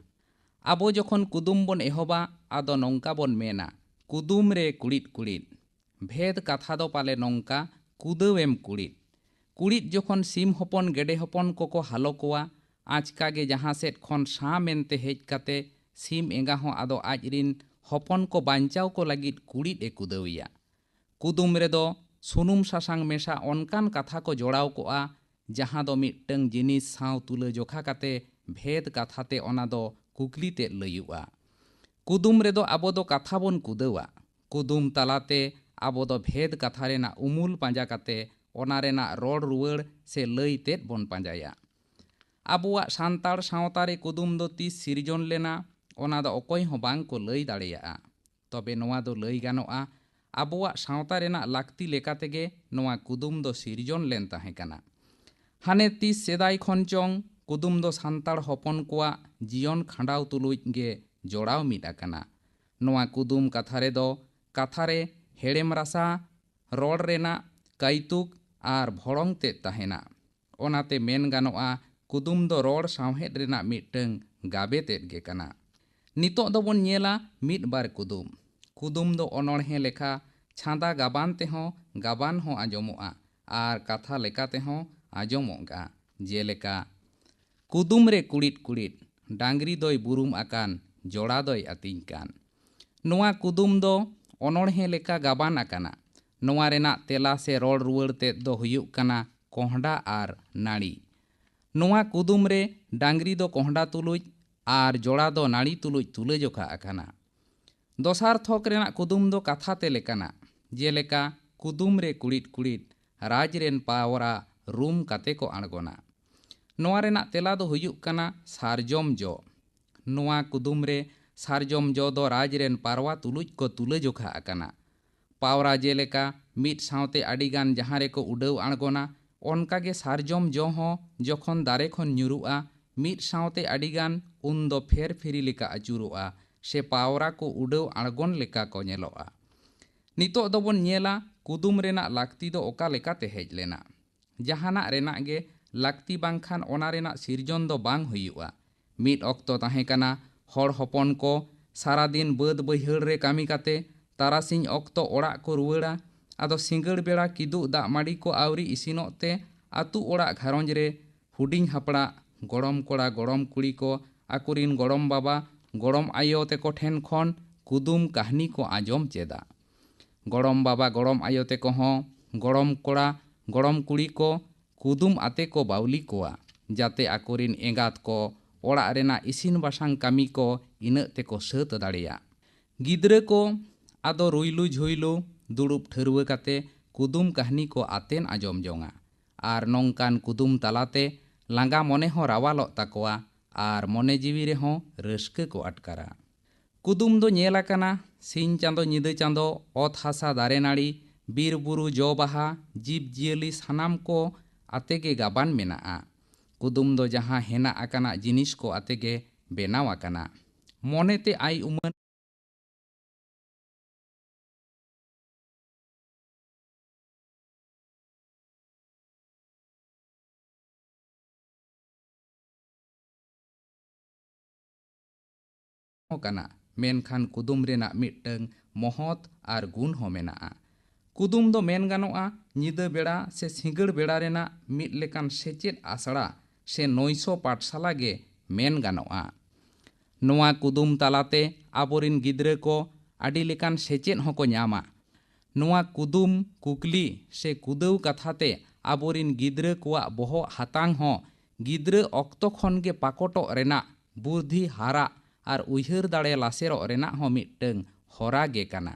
ᱟᱵᱚ ᱡᱚᱠᱷᱚᱱ ᱠᱩᱫᱩᱢ ᱵᱚᱱ ᱮᱦᱚᱵᱟ, ᱟᱫᱚ ᱱᱚᱝᱠᱟ ᱵᱚᱱ ᱢᱮᱱᱟ, "ᱠᱩᱫᱩᱢ ᱨᱮ ᱠᱩᱲᱤᱫ ᱠᱩᱲᱤᱫ᱾" ᱵᱷᱮᱫ ᱠᱟᱛᱷᱟ ᱫᱚ ᱯᱟᱞᱮ ᱱᱚᱝᱠᱟ, ᱠᱩᱫᱟᱹᱣᱮᱢ ᱠᱩᱲᱤᱫ᱾ ᱠᱩᱲᱤᱫ ᱡᱚᱠᱷᱚᱱ ᱥᱤᱢ ᱦᱚᱯᱚᱱ ᱜᱮᱰᱮ ᱦᱚᱯᱚᱱ ᱠᱚᱠᱚ ᱦᱟᱞᱚ ᱠᱚᱣᱟ, ᱟᱪᱠᱟ ᱜᱮ ᱡᱟᱦᱟᱸ ᱥᱮᱫ ᱠᱷᱚᱱ ᱥᱟᱸ ᱢᱮᱱᱛᱮ ᱦᱮᱡ ᱠᱟᱛᱮ ᱥᱤᱢ ᱮᱸᱜᱟ ᱦᱚᱸ ᱟᱫᱚ ᱟᱡ ᱨᱤᱱ ᱦᱚᱯᱚᱱ ᱠᱚ ᱵᱟᱧᱪᱟᱣ ᱠᱚ ᱞᱟᱹᱜᱤᱫ ᱠᱩᱲᱤᱫ ᱮ ᱠᱩᱫᱟᱹᱣᱮᱭᱟ᱾ ᱠᱩᱫᱩᱢ ᱨᱮᱫᱚ ᱥᱩᱱᱩᱢ ᱥᱟᱥᱟᱝ ᱢᱮᱥᱟ ᱚᱱᱠᱟᱱ ᱠᱟᱛᱷᱟ ᱠᱚ ᱡᱚᱲᱟᱣ ᱠᱚᱜᱼᱟ, ᱡᱟᱦᱟᱸ ᱫᱚ ᱢᱤᱫᱴᱟᱹᱝ ᱡᱤᱱᱤᱥ ᱥᱟᱶ ᱛᱩᱞᱟᱹ ᱡᱚᱠᱷᱟ ᱠᱟᱛᱮ ᱵᱷᱮᱫ ᱠᱟᱛᱷᱟ ᱛᱮ ᱚᱱᱟ ᱫᱚ ᱠᱩᱠᱞᱤ ᱛᱮᱫ ᱞᱟᱹᱭᱩᱜᱼᱟ᱾ ᱠᱩᱫᱩᱢ ᱨᱮᱫᱚ ᱟᱵᱚ ᱫᱚ ᱠᱟᱛᱷᱟ ᱵᱚᱱ ᱠᱩᱫᱟᱹᱣᱟ᱾ ᱠᱩᱫᱩᱢ ᱛᱟᱞᱟᱛᱮ ᱟᱵᱚ ᱫᱚ ᱵᱷᱮᱫ ᱠᱟᱛᱷᱟ ᱨᱮᱱᱟᱜ ᱩᱢᱩᱞ ᱯᱟᱸᱡᱟ ᱠᱟᱛᱮ ᱚᱱᱟ ᱨᱮᱱᱟᱜ ᱨᱚᱲ ᱨᱩᱣᱟᱹᱲ ᱥᱮ ᱞᱟᱹᱭ ᱛᱮᱫ ᱵᱚᱱ ᱯᱟᱸᱡᱟᱭᱟ᱾ ᱟᱵᱚᱣᱟᱜ ᱥᱟᱱᱛᱟᱲ ᱥᱟᱶᱛᱟ ᱨᱮ ᱠᱩᱫᱩᱢ ᱫᱚ ᱛᱤᱥ ᱥᱤᱨᱡᱚᱱ ᱞᱮᱱᱟ, ᱚᱱᱟ ᱫᱚ ᱚᱠᱚᱭ ᱦᱚᱸ ᱵᱟᱝ ᱠᱚ ᱞᱟᱹᱭ ᱫᱟᱲᱮᱭᱟᱜᱼᱟ᱾ ᱛᱚᱵᱮ ᱱᱚᱣᱟ ᱫᱚ ᱞᱟᱹᱭ ᱜᱟᱱᱚᱜᱼᱟ, ᱟᱵᱚᱣᱟᱜ ᱥᱟᱶᱛᱟ ᱨᱮᱱᱟᱜ ᱞᱟᱹᱠᱛᱤ ᱞᱮᱠᱟ ᱛᱮᱜᱮ ᱱᱚᱣᱟ ᱠᱩᱫᱩᱢ ᱫᱚ ᱥᱤᱨᱡᱚᱱ ᱞᱮᱱ ᱛᱟᱦᱮᱸ ᱠᱟᱱᱟ᱾ ᱦᱟᱱᱮ ᱛᱤᱥ ᱥᱮᱫᱟᱭ ᱠᱷᱚᱱ ᱪᱚᱝ ᱠᱩᱫᱩᱢ ᱫᱚ ᱥᱟᱱᱛᱟᱲ ᱦᱚᱯᱚᱱ ᱠᱚᱣᱟᱜ ᱡᱤᱭᱚᱱ ᱠᱷᱟᱸᱰᱟᱣ ᱛᱩᱞᱩᱡ ᱜᱮ ᱡᱚᱲᱟᱣ ᱢᱤᱫ ᱟᱠᱟᱱᱟ᱾ ᱱᱚᱣᱟ ᱠᱩᱫᱩᱢ ᱠᱟᱛᱷᱟ ᱨᱮᱫᱚ ᱠᱟᱛᱷᱟ ᱨᱮ ᱦᱮᱲᱮᱢ ᱨᱟᱥᱟ, ᱨᱚᱲ ᱨᱮᱱᱟᱜ ᱠᱟᱹᱭᱛᱩᱠ ᱟᱨ ᱵᱷᱚᱲᱚᱝ ᱛᱮᱫ ᱛᱟᱦᱮᱱᱟ᱾ ᱚᱱᱟᱛᱮ ᱢᱮᱱ ᱜᱟᱱᱚᱜᱼᱟ, ᱠᱩᱫᱩᱢ ᱫᱚ ᱨᱚᱲ ᱥᱟᱶᱦᱮᱫ ᱨᱮᱱᱟᱜ ᱢᱤᱫᱴᱟᱹᱝ ᱜᱟᱵᱮ ᱛᱮᱫ ᱜᱮ ᱠᱟᱱᱟ᱾ ᱱᱤᱛᱚᱜ ᱫᱚᱵᱚᱱ ᱧᱮᱞᱟ ᱢᱤᱫ ᱵᱟᱨ ᱠᱩᱫᱩᱢ᱾ ᱠᱩᱫᱩᱢ ᱫᱚ ᱚᱱᱚᱬᱦᱮ ᱞᱮᱠᱟ ᱪᱷᱟᱸᱫᱟ ᱜᱟᱵᱟᱱ ᱛᱮᱦᱚᱸ ᱜᱟᱵᱟᱱ ᱦᱚᱸ ᱟᱸᱡᱚᱢᱚᱜᱼᱟ ᱟᱨ ᱠᱟᱛᱷᱟ ᱞᱮᱠᱟ ᱛᱮᱦᱚᱸ ᱟᱸᱡᱚᱢᱚᱜᱼᱟ᱾ ᱡᱮᱞᱮᱠᱟ, ᱠᱩᱫᱩᱢ ᱨᱮ ᱠᱩᱲᱤᱫ ᱠᱩᱲᱤᱫ, ᱰᱟᱝᱨᱤ ᱫᱚᱭ ᱵᱩᱨᱩᱢ ᱟᱠᱟᱱ, ᱡᱚᱲᱟ ᱫᱚᱭ ᱟᱹᱛᱤᱧ ᱠᱟᱱ᱾ ᱱᱚᱣᱟ ᱠᱩᱫᱩᱢ ᱫᱚ ᱚᱱᱚᱬᱦᱮ ᱞᱮᱠᱟ ᱜᱟᱵᱟᱱ ᱟᱠᱟᱱᱟ᱾ ᱱᱚᱣᱟ ᱨᱮᱱᱟᱜ ᱛᱮᱞᱟ ᱥᱮ ᱨᱚᱲ ᱨᱩᱣᱟᱹᱲ ᱛᱮᱫ ᱫᱚ ᱦᱩᱭᱩᱜ ᱠᱟᱱᱟ ᱠᱚᱸᱦᱰᱟ ᱟᱨ ᱱᱟᱹᱲᱤ᱾ ᱱᱚᱣᱟ ᱠᱩᱫᱩᱢ ᱨᱮ ᱰᱟᱝᱨᱤ ᱫᱚ ᱠᱚᱸᱦᱰᱟ ᱛᱩᱞᱩᱡ ᱟᱨ ᱡᱚᱲᱟ ᱫᱚ ᱱᱟᱹᱲᱤ ᱛᱩᱞᱩᱡ ᱛᱩᱞᱟᱹᱡᱚᱠᱷᱟ ᱟᱠᱟᱱᱟ᱾ ᱫᱚᱥᱟᱨ ᱛᱷᱚᱠ ᱨᱮᱱᱟᱜ ᱠᱩᱫᱩᱢ ᱫᱚ ᱠᱟᱛᱷᱟ ᱛᱮ ᱞᱮᱠᱟᱱᱟ, ᱡᱮᱞᱮᱠᱟ, ᱠᱩᱫᱩᱢ ᱨᱮ ᱠᱩᱲᱤᱫ ᱠᱩᱲᱤᱫ, ᱨᱟᱡᱽ ᱨᱮᱱ ᱯᱟᱣᱨᱟ ᱨᱩᱢ ᱠᱟᱛᱮ ᱠᱚ ᱟᱬᱜᱚᱱᱟ᱾ ᱱᱚᱣᱟ ᱨᱮᱱᱟᱜ ᱛᱮᱞᱟ ᱫᱚ ᱦᱩᱭᱩᱜ ᱠᱟᱱᱟ ᱥᱟᱨᱡᱚᱢ ᱡᱚ᱾ ᱱᱚᱣᱟ ᱠᱩᱫᱩᱢ ᱨᱮ ᱥᱟᱨᱡᱚᱢ ᱡᱚ ᱫᱚ ᱨᱟᱡᱽ ᱨᱮᱱ ᱯᱟᱨᱣᱟ ᱛᱩᱞᱩᱡ ᱠᱚ ᱛᱩᱞᱟᱹᱡᱚᱠᱷᱟ ᱟᱠᱟᱱᱟ᱾ ᱯᱟᱣᱨᱟ ᱡᱮᱞᱮᱠᱟ ᱢᱤᱫ ᱥᱟᱶᱛᱮ ᱟᱹᱰᱤᱜᱟᱱ ᱡᱟᱦᱟᱸ ᱨᱮᱠᱚ ᱩᱰᱟᱹᱣ ᱟᱬᱜᱚᱱᱟ, ᱚᱱᱠᱟᱜᱮ ᱥᱟᱨᱡᱚᱢ ᱡᱚ ᱦᱚᱸ ᱡᱚᱠᱷᱚᱱ ᱫᱟᱨᱮ ᱠᱷᱚᱱ ᱧᱩᱨᱩᱜᱼᱟ, ᱢᱤᱫ ᱥᱟᱶᱛᱮ ᱟᱹᱰᱤᱜᱟᱱ, ᱩᱱᱫᱚ ᱯᱷᱮᱨ ᱯᱷᱤᱨᱤ ᱞᱮᱠᱟ ᱟᱹᱪᱩᱨᱚᱜᱼᱟ, ᱥᱮ ᱯᱟᱣᱨᱟ ᱠᱚ ᱩᱰᱟᱹᱣ ᱟᱬᱜᱚᱱ ᱞᱮᱠᱟ ᱠᱚ ᱧᱮᱞᱚᱜᱼᱟ᱾ ᱱᱤᱛᱚᱜ ᱫᱚᱵᱚᱱ ᱧᱮᱞᱟ ᱠᱩᱫᱩᱢ ᱨᱮᱱᱟᱜ ᱞᱟᱹᱠᱛᱤ ᱫᱚ ᱚᱠᱟ ᱞᱮᱠᱟᱛᱮ ᱦᱮᱡ ᱞᱮᱱᱟ᱾ ᱡᱟᱦᱟᱱᱟᱜ ᱨᱮᱱᱟᱜ ᱜᱮ ᱞᱟᱹᱠᱛᱤ ᱵᱟᱝᱠᱷᱟᱱ ᱚᱱᱟ ᱨᱮᱱᱟᱜ ᱥᱤᱨᱡᱚᱱ ᱫᱚ ᱵᱟᱝ ᱦᱩᱭᱩᱜᱼᱟ᱾ ᱢᱤᱫ ᱚᱠᱛᱚ ᱛᱟᱦᱮᱸ ᱠᱟᱱᱟ, ᱦᱚᱲ ᱦᱚᱯᱚᱱ ᱠᱚ ᱥᱟᱨᱟᱫᱤᱱ ᱵᱟᱹᱫᱽ ᱵᱟᱹᱭᱦᱟᱹᱲ ᱨᱮ ᱠᱟᱹᱢᱤ ᱠᱟᱛᱮ ᱛᱟᱨᱟᱥᱤᱧ ᱚᱠᱛᱚ ᱚᱲᱟᱜ ᱠᱚ ᱨᱩᱣᱟᱹᱲᱟ᱾ ᱟᱫᱚ ᱥᱤᱸᱜᱟᱹᱲ ᱵᱮᱲᱟ ᱠᱤᱫᱩᱜ ᱫᱟᱜ ᱢᱟᱹᱰᱤ ᱠᱚ ᱟᱹᱣᱨᱤ ᱤᱥᱤᱱᱚᱜ ᱛᱮ ᱟᱹᱛᱩ ᱚᱲᱟᱜ ᱜᱷᱟᱨᱚᱸᱡᱽ ᱨᱮ ᱦᱩᱰᱤᱧ ᱦᱟᱯᱲᱟᱜ, ᱜᱚᱲᱚᱢ ᱠᱚᱲᱟ, ᱜᱚᱲᱚᱢ ᱠᱩᱲᱤ ᱠᱚ ᱟᱠᱚᱨᱤᱱ ᱜᱚᱲᱚᱢ ᱵᱟᱵᱟ, ᱜᱚᱲᱚᱢ ᱟᱭᱳ ᱛᱮᱠᱚ ᱴᱷᱮᱱ ᱠᱷᱚᱱ ᱠᱩᱫᱩᱢ ᱠᱟᱹᱦᱱᱤ ᱠᱚ ᱟᱸᱡᱚᱢ ᱪᱮᱫᱟ᱾ ᱜᱚᱲᱚᱢ ᱵᱟᱵᱟ, ᱜᱚᱲᱚᱢ ᱟᱭᱳ ᱛᱮᱠᱚ ᱦᱚᱸ ᱜᱚᱲᱚᱢ ᱠᱚᱲᱟ, ᱜᱚᱲᱚᱢ ᱠᱩᱲᱤ ᱠᱚ ᱠᱩᱫᱩᱢ ᱟᱛᱮ ᱠᱚ ᱵᱟᱹᱣᱞᱤ ᱠᱚᱣᱟ, ᱡᱟᱛᱮ ᱟᱠᱚᱨᱤᱱ ᱮᱸᱜᱟᱛ ᱠᱚ ᱚᱲᱟᱜ ᱨᱮᱱᱟᱜ ᱤᱥᱤᱱ ᱵᱟᱥᱟᱝ ᱠᱟᱹᱢᱤ ᱠᱚ ᱤᱱᱟᱹᱜ ᱛᱮᱠᱚ ᱥᱟᱹᱛ ᱫᱟᱲᱮᱭᱟᱜ᱾ ᱜᱤᱫᱽᱨᱟᱹ ᱠᱚ ᱟᱫᱚ ᱨᱩᱭᱞᱩ ᱡᱷᱩᱭᱞᱩ ᱫᱩᱲᱩᱵ ᱴᱷᱟᱹᱨᱣᱟᱹ ᱠᱟᱛᱮ ᱠᱩᱫᱩᱢ ᱠᱟᱹᱦᱱᱤ ᱠᱚ ᱟᱛᱮᱱ ᱟᱸᱡᱚᱢ ᱡᱚᱝᱟ᱾ ᱟᱨ ᱱᱚᱝᱠᱟᱱ ᱠᱩᱫᱩᱢ ᱛᱟᱞᱟᱛᱮ ᱞᱟᱸᱜᱟ ᱢᱚᱱᱮ ᱦᱚᱸ ᱨᱟᱣᱟᱞᱚᱜ ᱛᱟᱠᱚᱣᱟ ᱟᱨ ᱢᱚᱱᱮ ᱡᱤᱣᱤ ᱨᱮᱦᱚᱸ ᱨᱟᱹᱥᱠᱟᱹ ᱠᱚ ᱟᱴᱠᱟᱨᱟ᱾ ᱠᱩᱫᱩᱢ ᱫᱚ ᱧᱮᱞ ᱟᱠᱟᱱᱟ, ᱥᱤᱧ ᱪᱟᱸᱫᱚ, ᱧᱤᱫᱟᱹ ᱪᱟᱸᱫᱚ, ᱚᱛ ᱦᱟᱥᱟ, ᱫᱟᱨᱮ ᱱᱟᱹᱲᱤ, ᱵᱤᱨ ᱵᱩᱨᱩ, ᱡᱚ ᱵᱟᱦᱟ, ᱡᱤᱵᱽ ᱡᱤᱭᱟᱹᱞᱤ ᱥᱟᱱᱟᱢ ᱠᱚ ᱟᱛᱮ ᱜᱮ ᱜᱟᱵᱟᱱ ᱢᱮᱱᱟᱜᱼᱟ᱾ ᱠᱩᱫᱩᱢ ᱫᱚ ᱡᱟᱦᱟᱸ ᱦᱮᱱᱟᱜ ᱟᱠᱟᱱᱟᱜ ᱡᱤᱱᱤᱥ ᱠᱚ ᱟᱛᱮ ᱜᱮ ᱵᱮᱱᱟᱣ ᱟᱠᱟᱱᱟ᱾ ᱢᱚᱱᱮᱛᱮ ᱟᱭ ᱩᱢᱟᱹᱱ ᱦᱚᱸ ᱠᱟᱱᱟ, ᱢᱮᱱᱠᱷᱟᱱ ᱠᱩᱫᱩᱢ ᱨᱮᱱᱟᱜ ᱢᱤᱫᱴᱟᱹᱝ ᱢᱚᱦᱚᱛ ᱟᱨ ᱜᱩᱱ ᱦᱚᱸ ᱢᱮᱱᱟᱜᱼᱟ᱾ ᱠᱩᱫᱩᱢ ᱫᱚ ᱢᱮᱱ ᱜᱟᱱᱚᱜᱼᱟ, ᱧᱤᱫᱟᱹ ᱵᱮᱲᱟ ᱥᱮ ᱥᱤᱸᱜᱟᱹᱲ ᱵᱮᱲᱟ ᱨᱮᱱᱟᱜ ᱢᱤᱫ ᱞᱮᱠᱟᱱ ᱥᱮᱪᱮᱫ ᱟᱥᱲᱟ ᱥᱮ ᱱᱚᱭᱥᱚ ᱯᱟᱴᱥᱟᱞᱟ ᱜᱮ ᱢᱮᱱ ᱜᱟᱱᱚᱜᱼᱟ᱾ ᱱᱚᱣᱟ ᱠᱩᱫᱩᱢ ᱛᱟᱞᱟᱛᱮ ᱟᱵᱚᱨᱤᱱ ᱜᱤᱫᱽᱨᱟᱹ ᱠᱚ ᱟᱹᱰᱤ ᱞᱮᱠᱟᱱ ᱥᱮᱪᱮᱫ ᱦᱚᱸᱠᱚ ᱧᱟᱢᱟ᱾ ᱱᱚᱣᱟ ᱠᱩᱫᱩᱢ, ᱠᱩᱠᱞᱤ ᱥᱮ ᱠᱩᱫᱟᱹᱣ ᱠᱟᱛᱷᱟ ᱛᱮ ᱟᱵᱚᱨᱤᱱ ᱜᱤᱫᱽᱨᱟᱹ ᱠᱚᱣᱟᱜ ᱵᱚᱦᱚᱜ ᱦᱟᱛᱟᱝ ᱦᱚᱸ ᱜᱤᱫᱽᱨᱟᱹ ᱚᱠᱛᱚ ᱠᱷᱚᱱ ᱜᱮ ᱯᱟᱠᱚᱴᱚᱜ ᱨᱮᱱᱟᱜ, ᱵᱩᱨᱫᱷᱤ ᱦᱟᱨᱟᱜ ᱟᱨ ᱩᱭᱦᱟᱹᱨ ᱫᱟᱲᱮ ᱞᱟᱥᱮᱨᱚᱜ ᱨᱮᱱᱟᱜ ᱦᱚᱸ ᱢᱤᱫᱴᱟᱹᱝ ᱦᱚᱨᱟ ᱜᱮ ᱠᱟᱱᱟ᱾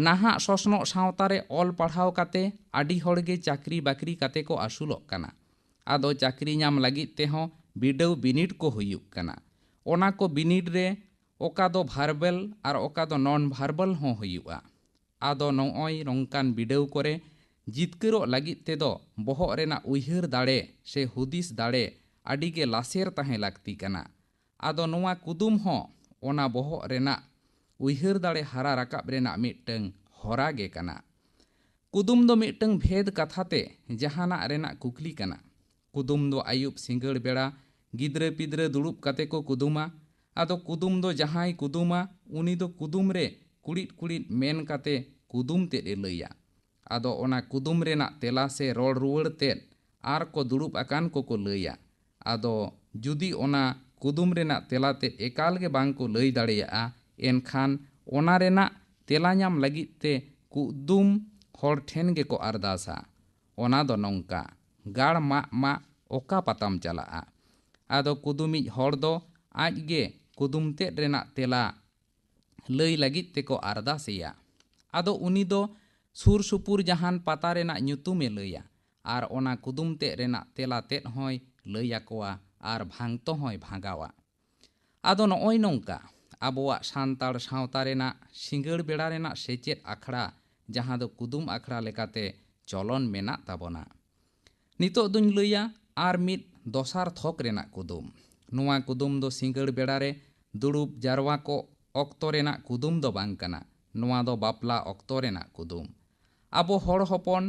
ᱱᱟᱦᱟᱜ ᱥᱚᱥᱱᱚᱜ ᱥᱟᱶᱛᱟ ᱨᱮ ᱚᱞ ᱯᱟᱲᱦᱟᱣ ᱠᱟᱛᱮ ᱟᱹᱰᱤ ᱦᱚᱲ ᱜᱮ ᱪᱟᱹᱠᱨᱤ ᱵᱟᱹᱠᱨᱤ ᱠᱟᱛᱮ ᱠᱚ ᱟᱹᱥᱩᱞᱚᱜ ᱠᱟᱱᱟ᱾ ᱟᱫᱚ ᱪᱟᱹᱠᱨᱤ ᱧᱟᱢ ᱞᱟᱹᱜᱤᱫ ᱛᱮᱦᱚᱸ ᱵᱤᱰᱟᱹᱣ ᱵᱤᱱᱤᱰ ᱠᱚ ᱦᱩᱭᱩᱜ ᱠᱟᱱᱟ᱾ ᱚᱱᱟ ᱠᱚ ᱵᱤᱱᱤᱰ ᱨᱮ ᱚᱠᱟ ᱫᱚ ᱵᱷᱟᱨᱵᱟᱞ ᱟᱨ ᱚᱠᱟ ᱫᱚ ᱱᱚᱱ ᱵᱷᱟᱨᱵᱟᱞ ᱦᱚᱸ ᱦᱩᱭᱩᱜᱼᱟ᱾ ᱟᱫᱚ ᱱᱚᱜᱼᱚᱭ ᱱᱚᱝᱠᱟᱱ ᱵᱤᱰᱟᱹᱣ ᱠᱚᱨᱮ ᱡᱤᱛᱠᱟᱹᱨᱚᱜ ᱞᱟᱹᱜᱤᱫ ᱛᱮᱫᱚ ᱵᱚᱦᱚᱜ ᱨᱮᱱᱟᱜ ᱩᱭᱦᱟᱹᱨ ᱫᱟᱲᱮ ᱥᱮ ᱦᱩᱫᱤᱥ ᱫᱟᱲᱮ ᱟᱹᱰᱤ ᱜᱮ ᱞᱟᱥᱮᱨ ᱛᱟᱦᱮᱸ ᱞᱟᱹᱠᱛᱤ ᱠᱟᱱᱟ᱾ ᱟᱫᱚ ᱱᱚᱣᱟ ᱠᱩᱫᱩᱢ ᱦᱚᱸ ᱚᱱᱟ ᱵᱚᱦᱚᱜ ᱨᱮᱱᱟᱜ ᱩᱭᱦᱟᱹᱨ ᱫᱟᱲᱮ ᱦᱟᱨᱟ ᱨᱟᱠᱟᱵ ᱨᱮᱱᱟᱜ ᱢᱤᱫᱴᱟᱹᱝ ᱦᱚᱨᱟ ᱜᱮ ᱠᱟᱱᱟ᱾ ᱠᱩᱫᱩᱢ ᱫᱚ ᱢᱤᱫᱴᱟᱹᱝ ᱵᱷᱮᱫ ᱠᱟᱛᱷᱟ ᱛᱮ ᱡᱟᱦᱟᱱᱟᱜ ᱨᱮᱱᱟᱜ ᱠᱩᱠᱞᱤ ᱠᱟᱱᱟ᱾ ᱠᱩᱫᱩᱢ ᱫᱚ ᱟᱹᱭᱩᱵ ᱥᱤᱸᱜᱟᱹᱲ ᱵᱮᱲᱟ ᱜᱤᱫᱽᱨᱟᱹ ᱯᱤᱫᱽᱨᱟᱹ ᱫᱩᱲᱩᱵ ᱠᱟᱛᱮ ᱠᱚ ᱠᱩᱫᱩᱢᱟ᱾ ᱟᱫᱚ ᱠᱩᱫᱩᱢ ᱫᱚ ᱡᱟᱦᱟᱸᱭ ᱠᱩᱫᱩᱢᱟ, ᱩᱱᱤ ᱫᱚ ᱠᱩᱫᱩᱢ ᱨᱮ ᱠᱩᱲᱤᱫ ᱠᱩᱲᱤᱫ ᱢᱮᱱ ᱠᱟᱛᱮ ᱠᱩᱫᱩᱢ ᱛᱮᱫ ᱮ ᱞᱟᱹᱭᱟ᱾ ᱟᱫᱚ ᱚᱱᱟ ᱠᱩᱫᱩᱢ ᱨᱮᱱᱟᱜ ᱛᱮᱞᱟ ᱥᱮ ᱨᱚᱲ ᱨᱩᱣᱟᱹᱲ ᱛᱮᱫ ᱟᱨ ᱠᱚ ᱫᱩᱲᱩᱵ ᱟᱠᱟᱱ ᱠᱚᱠᱚ ᱞᱟᱹᱭᱟ᱾ ᱟᱫᱚ ᱡᱩᱫᱤ ᱚᱱᱟ ᱠᱩᱫᱩᱢ ᱨᱮᱱᱟᱜ ᱛᱮᱞᱟ ᱛᱮᱫ ᱮᱠᱟᱞ ᱜᱮ ᱵᱟᱝ ᱠᱚ ᱞᱟᱹᱭ ᱫᱟᱲᱮᱭᱟᱜᱼᱟ, ᱮᱱᱠᱷᱟᱱ ᱚᱱᱟ ᱨᱮᱱᱟᱜ ᱛᱮᱞᱟ ᱧᱟᱢ ᱞᱟᱹᱜᱤᱫ ᱛᱮ ᱠᱩᱫᱩᱢ ᱦᱚᱲ ᱴᱷᱮᱱ ᱜᱮᱠᱚ ᱟᱨᱫᱟᱥᱟ᱾ ᱚᱱᱟ ᱫᱚ ᱱᱚᱝᱠᱟ, ᱜᱟᱲ ᱢᱟᱜ ᱢᱟᱜ ᱚᱠᱟ ᱯᱟᱛᱟᱢ ᱪᱟᱞᱟᱜᱼᱟ? ᱟᱫᱚ ᱠᱩᱫᱩᱢᱤᱡ ᱦᱚᱲ ᱫᱚ ᱟᱡ ᱜᱮ ᱠᱩᱫᱩᱢ ᱛᱮᱫ ᱨᱮᱱᱟᱜ ᱛᱮᱞᱟ ᱞᱟᱹᱭ ᱞᱟᱹᱜᱤᱫ ᱛᱮᱠᱚ ᱟᱨᱫᱟᱥ ᱮᱭᱟ᱾ ᱟᱫᱚ ᱩᱱᱤ ᱫᱚ ᱥᱩᱨ ᱥᱩᱯᱩᱨ ᱡᱟᱦᱟᱱ ᱯᱟᱛᱟ ᱨᱮᱱᱟᱜ ᱧᱩᱛᱩᱢ ᱮ ᱞᱟᱹᱭᱟ ᱟᱨ ᱚᱱᱟ ᱠᱩᱫᱩᱢ ᱛᱮᱫ ᱨᱮᱱᱟᱜ ᱛᱮᱞᱟ ᱛᱮᱫ ᱦᱚᱸᱭ ᱞᱟᱹᱭ ᱟᱠᱚᱣᱟ ᱟᱨ ᱵᱷᱟᱝᱛᱚ ᱦᱚᱸᱭ ᱵᱷᱟᱜᱟᱣᱟ᱾ ᱟᱫᱚ ᱱᱚᱜᱼᱚᱭ ᱱᱚᱝᱠᱟ ᱟᱵᱚᱣᱟᱜ ᱥᱟᱱᱛᱟᱲ ᱥᱟᱶᱛᱟ ᱨᱮᱱᱟᱜ ᱥᱤᱸᱜᱟᱹᱲ ᱵᱮᱲᱟ ᱨᱮᱱᱟᱜ ᱥᱮᱪᱮᱫ ᱟᱠᱷᱲᱟ, ᱡᱟᱦᱟᱸ ᱫᱚ ᱠᱩᱫᱩᱢ ᱟᱠᱷᱲᱟ ᱞᱮᱠᱟᱛᱮ ᱪᱚᱞᱚᱱ ᱢᱮᱱᱟᱜ ᱛᱟᱵᱚᱱᱟ᱾ ᱱᱤᱛᱚᱜ ᱫᱩᱧ ᱞᱟᱹᱭᱟ, ᱟᱨ ᱢᱤᱫ ᱫᱚᱥᱟᱨ ᱛᱷᱚᱠ ᱨᱮᱱᱟᱜ ᱠᱩᱫᱩᱢ᱾ ᱱᱚᱣᱟ ᱠᱩᱫᱩᱢ ᱫᱚ ᱥᱤᱸᱜᱟᱹᱲ ᱵᱮᱲᱟ ᱨᱮ ᱫᱩᱲᱩᱵ ᱡᱟᱨᱣᱟ ᱠᱚ ᱚᱠᱛᱚ ᱨᱮᱱᱟᱜ ᱠᱩᱫᱩᱢ ᱫᱚ ᱵᱟᱝ ᱠᱟᱱᱟ᱾ ᱱᱚᱣᱟ ᱫᱚ ᱵᱟᱯᱞᱟ ᱚᱠᱛᱚ ᱨᱮᱱᱟᱜ ᱠᱩᱫᱩᱢ᱾ ᱟᱵᱚ ᱦᱚᱲ ᱦᱚᱯᱚᱱ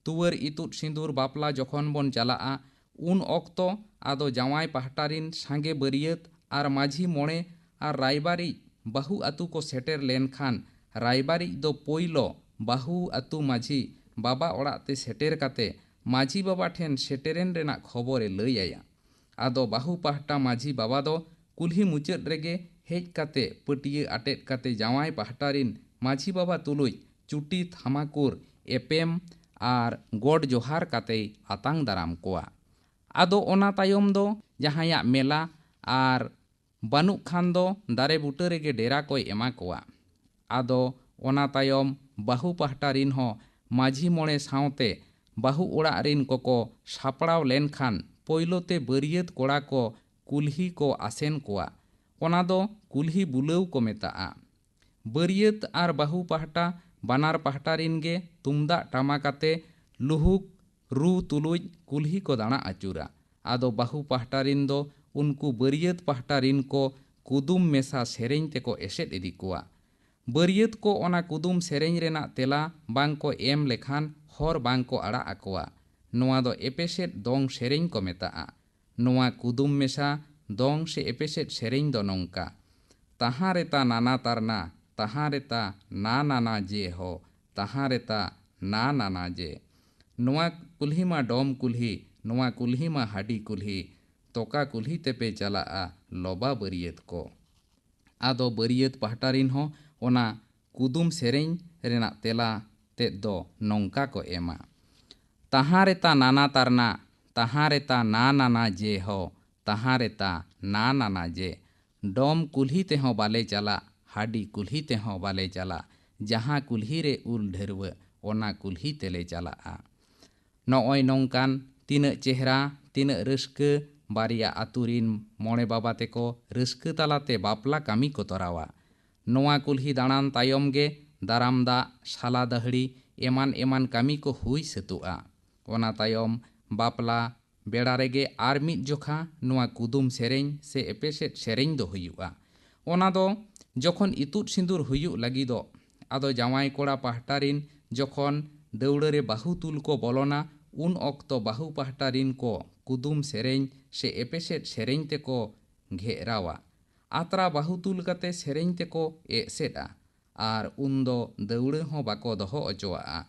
ᱛᱩᱣᱟᱹᱨ ᱤᱛᱩᱫ ᱥᱤᱸᱫᱩᱨ ᱵᱟᱯᱞᱟ ᱡᱚᱠᱷᱚᱱ ᱵᱚᱱ ᱪᱟᱞᱟᱜᱼᱟ, ᱩᱱ ᱚᱠᱛᱚ ᱟᱫᱚ ᱡᱟᱶᱟᱭ ᱯᱟᱦᱴᱟ ᱨᱤᱱ ᱥᱟᱸᱜᱮ ᱵᱟᱹᱨᱭᱟᱹᱛ ᱟᱨ ᱢᱟᱹᱡᱷᱤ ᱢᱚᱬᱮ ᱟᱨ ᱨᱟᱭᱵᱟᱨᱤᱡ ᱵᱟᱹᱦᱩ ᱟᱹᱛᱩ ᱠᱚ ᱥᱮᱴᱮᱨ ᱞᱮᱱᱠᱷᱟᱱ, ᱨᱟᱭᱵᱟᱨᱤᱡ ᱫᱚ ᱯᱳᱭᱞᱳ ᱵᱟᱹᱦᱩ ᱟᱹᱛᱩ ᱢᱟᱹᱡᱷᱤ ᱵᱟᱵᱟ ᱚᱲᱟᱜ ᱛᱮ ᱥᱮᱴᱮᱨ ᱠᱟᱛᱮ ᱢᱟᱹᱡᱷᱤ ᱵᱟᱵᱟ ᱴᱷᱮᱱ ᱥᱮᱴᱮᱨᱮᱱ ᱨᱮᱱᱟᱜ ᱠᱷᱚᱵᱚᱨᱮ ᱞᱟᱹᱭ ᱟᱭᱟ᱾ ᱟᱫᱚ ᱵᱟᱹᱦᱩ ᱯᱟᱦᱴᱟ ᱢᱟᱹᱡᱷᱤ ᱵᱟᱵᱟ ᱫᱚ ᱠᱩᱞᱦᱤ ᱢᱩᱪᱟᱹᱫ ᱨᱮᱜᱮ ᱦᱮᱡ ᱠᱟᱛᱮ ᱯᱟᱹᱴᱭᱟᱹ ᱟᱴᱮᱫ ᱠᱟᱛᱮ ᱡᱟᱶᱟᱭ ᱯᱟᱦᱴᱟ ᱨᱤᱱ ᱢᱟᱹᱡᱷᱤ ᱵᱟᱵᱟ ᱛᱩᱞᱩᱡ ᱪᱩᱴᱤ ᱛᱷᱟᱢᱟᱠᱩᱨ ᱮᱯᱮᱢ ᱟᱨ ᱜᱚᱰ ᱡᱚᱦᱟᱨ ᱠᱟᱛᱮᱭ ᱟᱛᱟᱝ ᱫᱟᱨᱟᱢ ᱠᱚᱣᱟ᱾ ᱟᱫᱚ ᱚᱱᱟ ᱛᱟᱭᱚᱢ ᱫᱚ ᱡᱟᱦᱟᱸᱭᱟᱜ ᱢᱮᱞᱟ ᱟᱨ ᱵᱟᱹᱱᱩᱜ ᱠᱷᱟᱱ ᱫᱚ ᱫᱟᱨᱮ ᱵᱩᱴᱟᱹ ᱨᱮᱜᱮ ᱰᱮᱨᱟ ᱠᱚᱭ ᱮᱢᱟ ᱠᱚᱣᱟ᱾ ᱟᱫᱚ ᱚᱱᱟ ᱛᱟᱭᱚᱢ ᱵᱟᱹᱦᱩ ᱯᱟᱦᱴᱟ ᱨᱤᱱ ᱦᱚᱸ ᱢᱟᱹᱡᱷᱤ ᱢᱚᱬᱮ ᱥᱟᱶᱛᱮ ᱵᱟᱹᱦᱩ ᱚᱲᱟᱜ ᱨᱤᱱ ᱠᱚᱠᱚ ᱥᱟᱯᱲᱟᱣ ᱞᱮᱱᱠᱷᱟᱱ ᱯᱳᱭᱞᱳ ᱛᱮ ᱵᱟᱹᱨᱭᱟᱹᱛ ᱠᱚᱲᱟ ᱠᱚ ᱠᱩᱞᱦᱤ ᱠᱚ ᱟᱥᱮᱱ ᱠᱚᱣᱟ᱾ ᱚᱱᱟ ᱫᱚ ᱠᱩᱞᱦᱤ ᱵᱩᱞᱟᱹᱣ ᱠᱚ ᱢᱮᱛᱟᱜᱼᱟ᱾ ᱵᱟᱹᱨᱭᱟᱹᱛ ᱟᱨ ᱵᱟᱹᱦᱩ ᱯᱟᱦᱴᱟ ᱵᱟᱱᱟᱨ ᱯᱟᱦᱴᱟ ᱨᱤᱱ ᱜᱮ ᱛᱩᱢᱫᱟᱜ ᱴᱟᱢᱟᱠ ᱟᱛᱮ ᱞᱩᱦᱩᱠ ᱨᱩ ᱛᱩᱞᱩᱡ ᱠᱩᱞᱦᱤ ᱠᱚ ᱫᱟᱬᱟ ᱟᱹᱪᱩᱨᱟ᱾ ᱟᱫᱚ ᱵᱟᱹᱦᱩ ᱯᱟᱦᱴᱟ ᱨᱤᱱ ᱫᱚ ᱩᱱᱠᱩ ᱵᱟᱹᱨᱭᱟᱹᱛ ᱯᱟᱦᱴᱟ ᱨᱤᱱ ᱠᱚ ᱠᱩᱫᱩᱢ ᱢᱮᱥᱟ ᱥᱮᱨᱮᱧ ᱛᱮᱠᱚ ᱮᱥᱮᱫ ᱤᱫᱤ ᱠᱚᱣᱟ᱾ ᱵᱟᱹᱨᱭᱟᱹᱛ ᱠᱚ ᱚᱱᱟ ᱠᱩᱫᱩᱢ ᱥᱮᱨᱮᱧ ᱨᱮᱱᱟᱜ ᱛᱮᱞᱟ ᱵᱟᱝ ᱠᱚ ᱮᱢ ᱞᱮᱠᱷᱟᱱ ᱦᱚᱨ ᱵᱟᱝ ᱠᱚ ᱟᱲᱟᱜ ᱟᱠᱚᱣᱟ᱾ ᱱᱚᱣᱟ ᱫᱚ ᱮᱯᱮᱥᱮᱫ ᱫᱚᱝ ᱥᱮᱨᱮᱧ ᱠᱚ ᱢᱮᱛᱟᱜᱼᱟ᱾ ᱱᱚᱣᱟ ᱠᱩᱫᱩᱢ ᱢᱮᱥᱟ ᱫᱚᱝ ᱥᱮ ᱮᱯᱮᱥᱮᱫ ᱥᱮᱨᱮᱧ ᱫᱚ ᱱᱚᱝᱠᱟ: ᱛᱟᱦᱟᱸ ᱨᱮᱛᱟ ᱱᱟᱱᱟ ᱛᱟᱨᱱᱟ, ᱛᱟᱦᱟᱸ ᱨᱮᱛᱟ ᱱᱟ ᱱᱟᱱᱟ ᱡᱮ ᱦᱚ, ᱛᱟᱦᱟᱸ ᱨᱮᱛᱟ ᱱᱟ ᱱᱟᱱᱟ ᱡᱮ᱾ ᱱᱚᱣᱟ ᱠᱩᱞᱦᱤ ᱢᱟ ᱰᱚᱢ ᱠᱩᱞᱦᱤ, ᱱᱚᱣᱟ ᱠᱩᱞᱦᱤ ᱢᱟ ᱦᱟᱹᱰᱤ ᱠᱩᱞᱦᱤ, ᱛᱚᱠᱟ ᱠᱩᱞᱦᱤ ᱛᱮᱯᱮ ᱪᱟᱞᱟᱜᱼᱟ ᱞᱚᱵᱟ ᱵᱟᱹᱨᱭᱟᱹᱛ ᱠᱚ᱾ ᱟᱫᱚ ᱵᱟᱹᱨᱭᱟᱹᱛ ᱯᱟᱦᱴᱟ ᱨᱤᱱ ᱦᱚᱸ ᱚᱱᱟ ᱠᱩᱫᱩᱢ ᱥᱮᱨᱮᱧ ᱨᱮᱱᱟᱜ ᱛᱮᱞᱟ ᱛᱮᱫ ᱫᱚ ᱱᱚᱝᱠᱟ ᱠᱚ ᱮᱢᱟ: ᱛᱟᱦᱟᱸ ᱨᱮᱛᱟ ᱱᱟᱱᱟ ᱛᱟᱨᱱᱟ, ᱛᱟᱦᱟᱸ ᱨᱮᱛᱟ ᱱᱟ ᱱᱟᱱᱟ ᱡᱮ ᱦᱚ, ᱛᱟᱦᱟᱸ ᱨᱮᱛᱟ ᱱᱟ ᱱᱟᱱᱟ ᱡᱮ᱾ ᱰᱚᱢ ᱠᱩᱞᱦᱤ ᱛᱮᱦᱚᱸ ᱵᱟᱞᱮ ᱪᱟᱞᱟᱜ, ᱦᱟᱹᱰᱤ ᱠᱩᱞᱦᱤ ᱛᱮᱦᱚᱸ ᱵᱟᱞᱮ ᱪᱟᱞᱟᱜ, ᱡᱟᱦᱟᱸ ᱠᱩᱞᱦᱤ ᱨᱮ ᱩᱞ ᱰᱷᱟᱹᱨᱣᱟᱹᱜ, ᱚᱱᱟ ᱠᱩᱞᱦᱤ ᱛᱮᱞᱮ ᱪᱟᱞᱟᱜᱼᱟ᱾ ᱱᱚᱜᱼᱚᱭ ᱱᱚᱝᱠᱟᱱ ᱛᱤᱱᱟᱹᱜ ᱪᱮᱦᱨᱟ, ᱛᱤᱱᱟᱹᱜ ᱨᱟᱹᱥᱠᱟᱹ, ᱵᱟᱨᱭᱟ ᱟᱹᱛᱩ ᱨᱤᱱ ᱢᱚᱬᱮ ᱵᱟᱵᱟ ᱛᱮᱠᱚ ᱨᱟᱹᱥᱠᱟᱹ ᱛᱟᱞᱟᱛᱮ ᱵᱟᱯᱞᱟ ᱠᱟᱹᱢᱤ ᱠᱚ ᱛᱚᱨᱟᱣᱟ᱾ ᱱᱚᱣᱟ ᱠᱩᱞᱦᱤ ᱫᱟᱬᱟᱱ ᱛᱟᱭᱚᱢ ᱜᱮ ᱫᱟᱨᱟᱢ ᱫᱟᱜ, ᱥᱟᱞᱟ ᱫᱟᱹᱦᱲᱤ ᱮᱢᱟᱱ ᱮᱢᱟᱱ ᱠᱟᱹᱢᱤ ᱠᱚ ᱦᱩᱭ ᱥᱟᱹᱛᱚᱜᱼᱟ᱾ ᱚᱱᱟ ᱛᱟᱭᱚᱢ ᱵᱟᱯᱞᱟ ᱵᱮᱲᱟ ᱨᱮᱜᱮ ᱟᱨ ᱢᱤᱫ ᱡᱚᱠᱷᱟ ᱱᱚᱣᱟ ᱠᱩᱫᱩᱢ ᱥᱮᱨᱮᱧ ᱥᱮ ᱮᱯᱮᱥᱮᱫ ᱥᱮᱨᱮᱧ ᱫᱚ ᱦᱩᱭᱩᱜᱼᱟ᱾ ᱚᱱᱟ ᱫᱚ ᱡᱚᱠᱷᱚᱱ ᱤᱛᱩᱫ ᱥᱤᱸᱫᱩᱨ ᱦᱩᱭᱩᱜ ᱞᱟᱹᱜᱤᱫᱚᱜ, ᱟᱫᱚ ᱡᱟᱶᱟᱭ ᱠᱚᱲᱟ ᱯᱟᱦᱴᱟ ᱨᱤᱱ ᱡᱚᱠᱷᱚᱱ ᱫᱟᱹᱣᱲᱟᱹ ᱨᱮ ᱵᱟᱹᱦᱩ ᱛᱩᱞ ᱠᱚ ᱵᱚᱞᱚᱱᱟ, ᱩᱱ ᱚᱠᱛᱚ ᱵᱟᱹᱦᱩ ᱯᱟᱦᱴᱟ ᱨᱤᱱ ᱠᱚ ᱠᱩᱫᱩᱢ ᱥᱮᱨᱮᱧ ᱥᱮ ᱮᱯᱮᱥᱮᱫ ᱥᱮᱨᱮᱧ ᱛᱮᱠᱚ ᱜᱷᱮᱨᱟᱣᱟ᱾ ᱟᱛᱨᱟ ᱵᱟᱹᱦᱩ ᱛᱩᱞ ᱠᱟᱛᱮ ᱥᱮᱨᱮᱧ ᱛᱮᱠᱚ ᱮᱥᱮᱫᱼᱟ ᱟᱨ ᱩᱱᱫᱚ ᱫᱟᱹᱣᱲᱟᱹ ᱦᱚᱸ ᱵᱟᱠᱚ ᱫᱚᱦᱚ ᱚᱪᱚᱣᱟᱜᱼᱟ᱾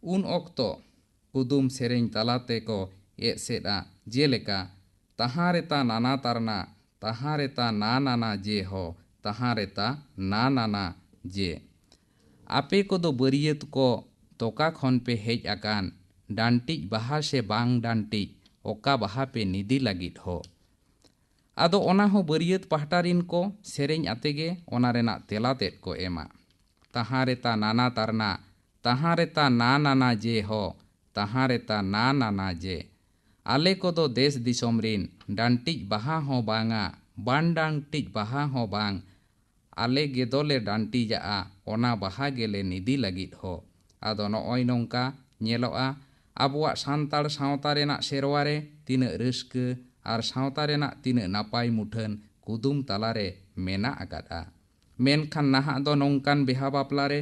ᱩᱱ ᱚᱠᱛᱚ ᱠᱩᱫᱩᱢ ᱥᱮᱨᱮᱧ ᱛᱟᱞᱟ ᱛᱮᱠᱚ ᱮᱥᱮᱫᱼᱟ, ᱡᱮᱞᱮᱠᱟ, ᱛᱟᱦᱟᱸ ᱨᱮᱛᱟ ᱱᱟᱱᱟ ᱛᱟᱨᱱᱟ, ᱛᱟᱦᱟᱸ ᱨᱮᱛᱟ ᱱᱟ ᱱᱟᱱᱟ ᱡᱮ ᱦᱚ, ᱛᱟᱦᱟᱸ ᱨᱮᱛᱟ ᱱᱟ ᱱᱟᱱᱟ ᱡᱮ᱾ ᱟᱯᱮ ᱠᱚᱫᱚ ᱵᱟᱹᱨᱭᱟᱹᱛ ᱠᱚ ᱛᱚᱠᱟ ᱠᱷᱚᱱ ᱯᱮ ᱦᱮᱡ ᱟᱠᱟᱱ, ᱰᱟᱱᱴᱤᱡ ᱵᱟᱦᱟ ᱥᱮ ᱵᱟᱝ ᱰᱟᱱᱴᱤᱡ, ᱚᱠᱟ ᱵᱟᱦᱟ ᱯᱮ ᱱᱤᱫᱤ ᱞᱟᱹᱜᱤᱫ ᱦᱚ? ᱟᱫᱚ ᱚᱱᱟ ᱦᱚᱸ ᱵᱟᱹᱨᱭᱟᱹᱛ ᱯᱟᱦᱴᱟ ᱨᱤᱱ ᱠᱚ ᱥᱮᱨᱮᱧ ᱟᱛᱮ ᱜᱮ ᱚᱱᱟ ᱨᱮᱱᱟᱜ ᱛᱮᱞᱟ ᱛᱮᱫ ᱠᱚ ᱮᱢᱟ᱾ ᱛᱟᱦᱟᱸ ᱨᱮᱛᱟ ᱱᱟᱱᱟ ᱛᱟᱨᱱᱟ, ᱛᱟᱦᱟᱸ ᱨᱮᱛᱟ ᱱᱟ ᱱᱟᱱᱟ ᱡᱮ ᱦᱚ, ᱛᱟᱦᱟᱸ ᱨᱮᱛᱟ ᱱᱟ ᱱᱟᱱᱟ ᱡᱮ᱾ ᱟᱞᱮ ᱠᱚᱫᱚ ᱫᱮᱥ ᱫᱤᱥᱚᱢ ᱨᱤᱱ, ᱰᱟᱱᱴᱤᱡ ᱵᱟᱦᱟ ᱦᱚᱸ ᱵᱟᱝᱟ, ᱵᱟᱱ ᱰᱟᱱᱴᱤᱡ ᱵᱟᱦᱟ ᱦᱚᱸ ᱵᱟᱝ, ᱟᱞᱮ ᱜᱮᱫᱚᱞᱮ ᱰᱟᱱᱴᱤᱡᱟᱜᱼᱟ, ᱚᱱᱟ ᱵᱟᱦᱟ ᱜᱮᱞᱮ ᱱᱤᱫᱤ ᱞᱟᱹᱜᱤᱫ ᱦᱚ᱾ ᱟᱫᱚ ᱱᱚᱜᱼᱚᱭ ᱱᱚᱝᱠᱟ ᱧᱮᱞᱚᱜᱼᱟ, ᱟᱵᱚᱣᱟᱜ ᱥᱟᱱᱛᱟᱲ ᱥᱟᱶᱛᱟ ᱨᱮᱱᱟᱜ ᱥᱮᱨᱣᱟ ᱨᱮ ᱛᱤᱱᱟᱹᱜ ᱨᱟᱹᱥᱠᱟᱹ ᱟᱨ ᱥᱟᱶᱛᱟ ᱨᱮᱱᱟᱜ ᱛᱤᱱᱟᱹᱜ ᱱᱟᱯᱟᱭ ᱢᱩᱴᱷᱟᱹᱱ ᱠᱩᱫᱩᱢ ᱛᱟᱞᱟᱨᱮ ᱢᱮᱱᱟᱜ ᱟᱠᱟᱫᱼᱟ᱾ ᱢᱮᱱᱠᱷᱟᱱ ᱱᱟᱦᱟᱜ ᱫᱚ ᱱᱚᱝᱠᱟᱱ ᱵᱤᱦᱟ ᱵᱟᱯᱞᱟ ᱨᱮ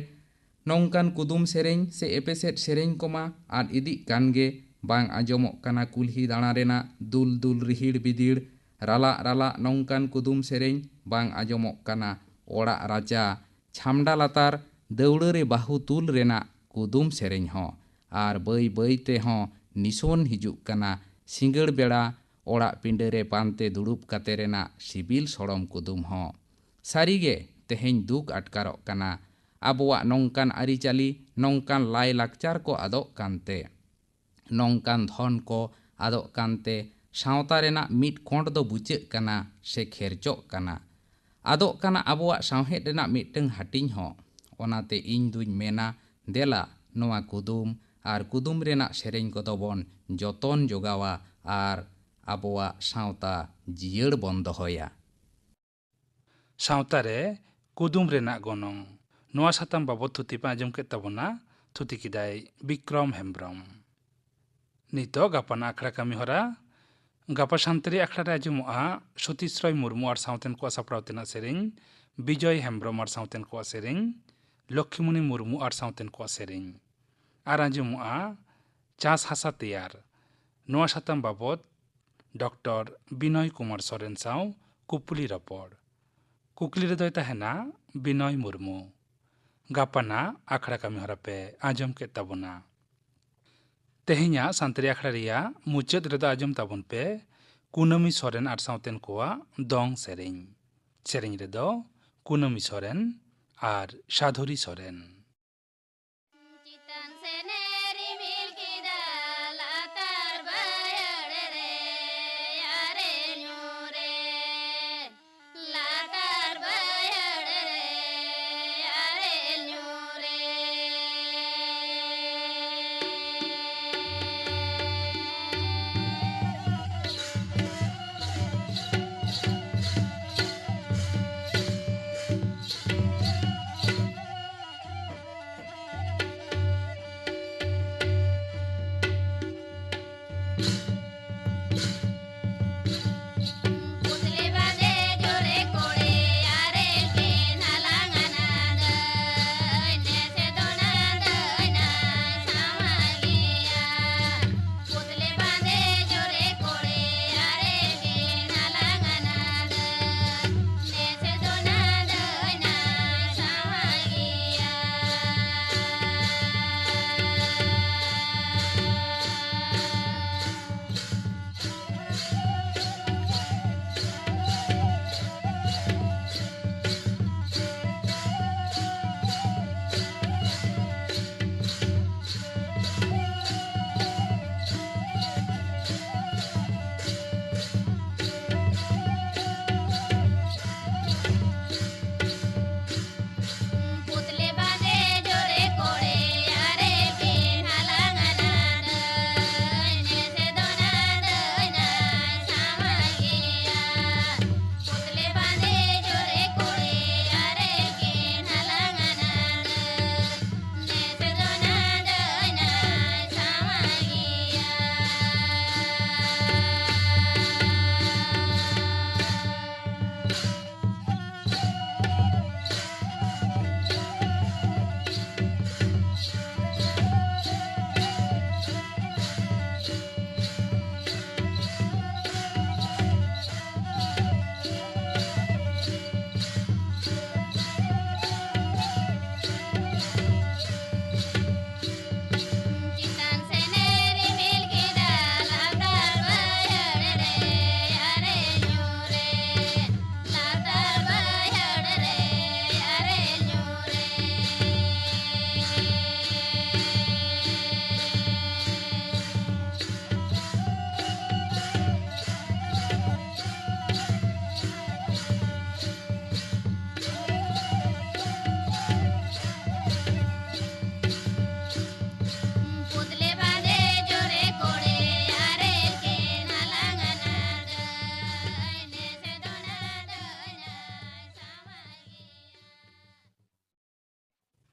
ᱱᱚᱝᱠᱟᱱ ᱠᱩᱫᱩᱢ ᱥᱮᱨᱮᱧ ᱥᱮ ᱮᱯᱮᱥᱮᱫ ᱥᱮᱨᱮᱧ ᱠᱚᱢᱟ ᱟᱫ ᱤᱫᱤᱜ ᱠᱟᱱ ᱜᱮ᱾ ᱵᱟᱝ ᱟᱸᱡᱚᱢᱚᱜ ᱠᱟᱱᱟ ᱠᱩᱞᱦᱤ ᱫᱟᱬᱟ ᱨᱮᱱᱟᱜ ᱫᱩᱞ ᱫᱩᱞ ᱨᱤᱦᱤᱲ ᱵᱤᱫᱤᱲ, ᱨᱟᱞᱟᱜ ᱨᱟᱞᱟᱜ ᱱᱚᱝᱠᱟᱱ ᱠᱩᱫᱩᱢ ᱥᱮᱨᱮᱧ, ᱵᱟᱝ ᱟᱸᱡᱚᱢᱚᱜ ᱠᱟᱱᱟ ᱚᱲᱟᱜ ᱨᱟᱪᱟ ᱪᱷᱟᱢᱰᱟ ᱞᱟᱛᱟᱨ ᱫᱟᱹᱣᱲᱟᱹ ᱨᱮ ᱵᱟᱹᱦᱩ ᱛᱩᱞ ᱨᱮᱱᱟᱜ ᱠᱩᱫᱩᱢ ᱥᱮᱨᱮᱧ ᱦᱚᱸ᱾ ᱟᱨ ᱵᱟᱹᱭ ᱵᱟᱹᱭ ᱛᱮᱦᱚᱸ ᱱᱤᱥᱩᱱ ᱦᱤᱡᱩᱜ ᱠᱟᱱᱟ ᱥᱤᱸᱜᱟᱹᱲ ᱵᱮᱲᱟ ᱚᱲᱟᱜ ᱯᱤᱸᱰᱟᱹ ᱨᱮ ᱯᱟᱱᱛᱮ ᱫᱩᱲᱩᱵ ᱠᱟᱛᱮ ᱨᱮᱱᱟᱜ ᱥᱤᱵᱤᱞ ᱥᱚᱲᱚᱢ ᱠᱩᱫᱩᱢ ᱦᱚᱸ᱾ ᱥᱟᱹᱨᱤᱜᱮ ᱛᱮᱦᱮᱧ ᱫᱩᱠ ᱟᱴᱠᱟᱨᱚᱜ ᱠᱟᱱᱟ᱾ ᱟᱵᱚᱣᱟᱜ ᱱᱚᱝᱠᱟᱱ ᱟᱹᱨᱤᱪᱟᱹᱞᱤ, ᱱᱚᱝᱠᱟᱱ ᱞᱟᱭ ᱞᱟᱠᱪᱟᱨ ᱠᱚ ᱟᱫᱚᱜ ᱠᱟᱱᱛᱮ, ᱱᱚᱝᱠᱟᱱ ᱫᱷᱚᱱ ᱠᱚ ᱟᱫᱚᱜ ᱠᱟᱱᱛᱮ ᱥᱟᱶᱛᱟ ᱨᱮᱱᱟᱜ ᱢᱤᱫ ᱠᱚᱸᱰ ᱫᱚ ᱵᱩᱪᱟᱹᱜ ᱠᱟᱱᱟ ᱥᱮ ᱠᱷᱮᱨᱪᱚᱜ ᱠᱟᱱᱟ᱾ ᱟᱫᱚᱜ ᱠᱟᱱᱟ ᱟᱵᱚᱣᱟᱜ ᱥᱟᱶᱦᱮᱫ ᱨᱮᱱᱟᱜ ᱢᱤᱫᱴᱟᱹᱝ ᱦᱟᱹᱴᱤᱧ ᱦᱚᱸ᱾ ᱚᱱᱟᱛᱮ ᱤᱧ ᱫᱩᱧ ᱢᱮᱱᱟ, ᱫᱮᱞᱟ ᱱᱚᱣᱟ ᱠᱩᱫᱩᱢ ᱟᱨ ᱠᱩᱫᱩᱢ ᱨᱮᱱᱟᱜ ᱥᱮᱨᱮᱧ ᱠᱚᱫᱚ ᱵᱚᱱ ᱡᱚᱛᱚᱱ ᱡᱚᱜᱟᱣᱟ ᱟᱨ ᱟᱵᱚᱣᱟᱜ ᱥᱟᱶᱛᱟ ᱡᱤᱭᱟᱹᱲ ᱵᱚᱱ ᱫᱚᱦᱚᱭᱟ᱾ ᱥᱟᱶᱛᱟ ᱨᱮ ᱠᱩᱫᱩᱢ ᱨᱮᱱᱟᱜ ᱜᱚᱱᱚᱝ, ᱱᱚᱣᱟ ᱥᱟᱛᱟᱢ ᱵᱟᱵᱚᱛ ᱛᱷᱩᱛᱤ ᱯᱮ ᱟᱸᱡᱚᱢ ᱠᱮᱫ ᱛᱟᱵᱚᱱᱟ᱾ ᱛᱷᱩᱛᱤ ᱠᱮᱫᱟᱭ ᱵᱤᱠᱨᱚᱢ ᱦᱮᱢᱵᱨᱚᱢ᱾ ᱱᱤᱛᱚᱜ ᱜᱟᱯᱟᱱᱟᱜ ᱟᱠᱷᱲᱟ ᱠᱟᱹᱢᱤ ᱦᱚᱨᱟ᱾ ᱜᱟᱯᱟ ᱥᱟᱱᱛᱟᱲᱤ ᱟᱠᱷᱲᱟ ᱨᱮ ᱟᱸᱡᱚᱢᱚᱜᱼᱟ ᱥᱚᱛᱤᱥ ᱨᱚᱭ ᱢᱩᱨᱢᱩ ᱟᱨ ᱥᱟᱶᱛᱮᱱ ᱠᱚᱣᱟᱜ ᱥᱟᱯᱲᱟᱣ ᱛᱮᱱᱟᱜ ᱥᱮᱨᱮᱧ, ᱵᱤᱡᱚᱭ ᱦᱮᱢᱵᱨᱚᱢ ᱟᱨ ᱥᱟᱶᱛᱮᱱ ᱠᱚᱣᱟᱜ ᱥᱮᱨᱮᱧ, ᱞᱚᱠᱠᱷᱤᱢᱩᱱᱤ ᱢᱩᱨᱢᱩ ᱟᱨ ᱥᱟᱶᱛᱮᱱ ᱠᱚᱣᱟᱜ ᱥᱮᱨᱮᱧ᱾ ᱟᱨ ᱟᱸᱡᱚᱢᱚᱜᱼᱟ ᱪᱟᱥ ᱦᱟᱥᱟ ᱛᱮᱭᱟᱨ, ᱱᱚᱣᱟ ᱥᱟᱛᱟᱢ ᱵᱟᱵᱚᱛ ᱰᱚᱠᱴᱚᱨ ᱵᱤᱱᱚᱭ ᱠᱩᱢᱟᱨ ᱥᱚᱨᱮᱱ ᱥᱟᱶ ᱠᱩᱯᱞᱤ ᱨᱚᱯᱚᱲ᱾ ᱠᱩᱠᱞᱤ ᱨᱮᱫᱚᱭ ᱛᱟᱦᱮᱱᱟ ᱵᱤᱱᱚᱭ ᱢᱩᱨᱢᱩ᱾ ᱜᱟᱯᱟᱱᱟᱜ ᱟᱠᱷᱲᱟ ᱠᱟᱹᱢᱤ ᱦᱚᱨᱟ ᱯᱮ ᱟᱸᱡᱚᱢ ᱠᱮᱫ ᱛᱟᱵᱚᱱᱟ᱾ ᱛᱮᱦᱮᱧᱟᱜ ᱥᱟᱱᱛᱟᱲᱤ ᱟᱠᱷᱲᱟ ᱨᱮᱭᱟᱜ ᱢᱩᱪᱟᱹᱫ ᱨᱮᱫᱚ ᱟᱸᱡᱚᱢ ᱛᱟᱵᱚᱱ ᱯᱮ ᱠᱩᱱᱟᱹᱢᱤ ᱥᱚᱨᱮᱱ ᱟᱨ ᱥᱟᱶᱛᱮᱱ ᱠᱚᱣᱟᱜ ᱫᱚᱝ ᱥᱮᱨᱮᱧ᱾ ᱥᱮᱨᱮᱧ ᱨᱮᱫᱚ ᱠᱩᱱᱟᱹᱢᱤ ᱥᱚᱨᱮᱱ ᱟᱨ ᱥᱟᱫᱷᱩᱨᱤ ᱥᱚᱨᱮᱱ᱾ ᱪᱮᱛᱟᱱ ᱥᱮᱱᱮ ᱨᱤᱢᱤᱞ ᱠᱮᱫᱟ, ᱞᱟᱛᱟᱨ ᱵᱟᱹᱭᱦᱟᱹᱲ ᱨᱮ ᱟᱨᱮᱞ ᱧᱩᱨᱮ᱾ ᱞᱟᱛᱟᱨ ᱵᱟᱹᱭᱦᱟᱹᱲ ᱨᱮ ᱟᱨᱮᱞ ᱧᱩᱨᱮ᱾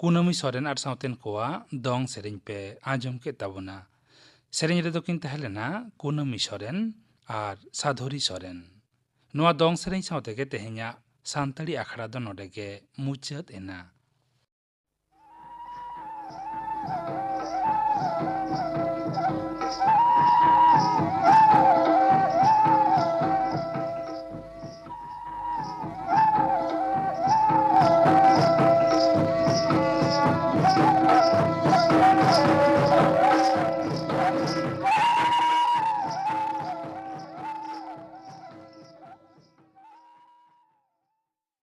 ᱠᱩᱱᱟᱹᱢᱤ ᱥᱚᱨᱮᱱ ᱟᱨ ᱥᱟᱶᱛᱮᱱ ᱠᱚᱣᱟᱜ ᱫᱚᱝ ᱥᱮᱨᱮᱧ ᱯᱮ ᱟᱸᱡᱚᱢ ᱠᱮᱫ ᱛᱟᱵᱚᱱᱟ᱾ ᱥᱮᱨᱮᱧ ᱨᱮᱫᱚ ᱠᱤᱱ ᱛᱟᱦᱮᱸ ᱞᱮᱱᱟ ᱠᱩᱱᱟᱹᱢᱤ ᱥᱚᱨᱮᱱ ᱟᱨ ᱥᱟᱫᱷᱩᱨᱤ ᱥᱚᱨᱮᱱ᱾ ᱱᱚᱣᱟ ᱫᱚᱝ ᱥᱮᱨᱮᱧ ᱥᱟᱶ ᱛᱮᱜᱮ ᱛᱮᱦᱮᱧᱟᱜ ᱥᱟᱱᱛᱟᱲᱤ ᱟᱠᱷᱲᱟ ᱫᱚ ᱱᱚᱰᱮ ᱜᱮ ᱢᱩᱪᱟᱹᱫ ᱮᱱᱟ᱾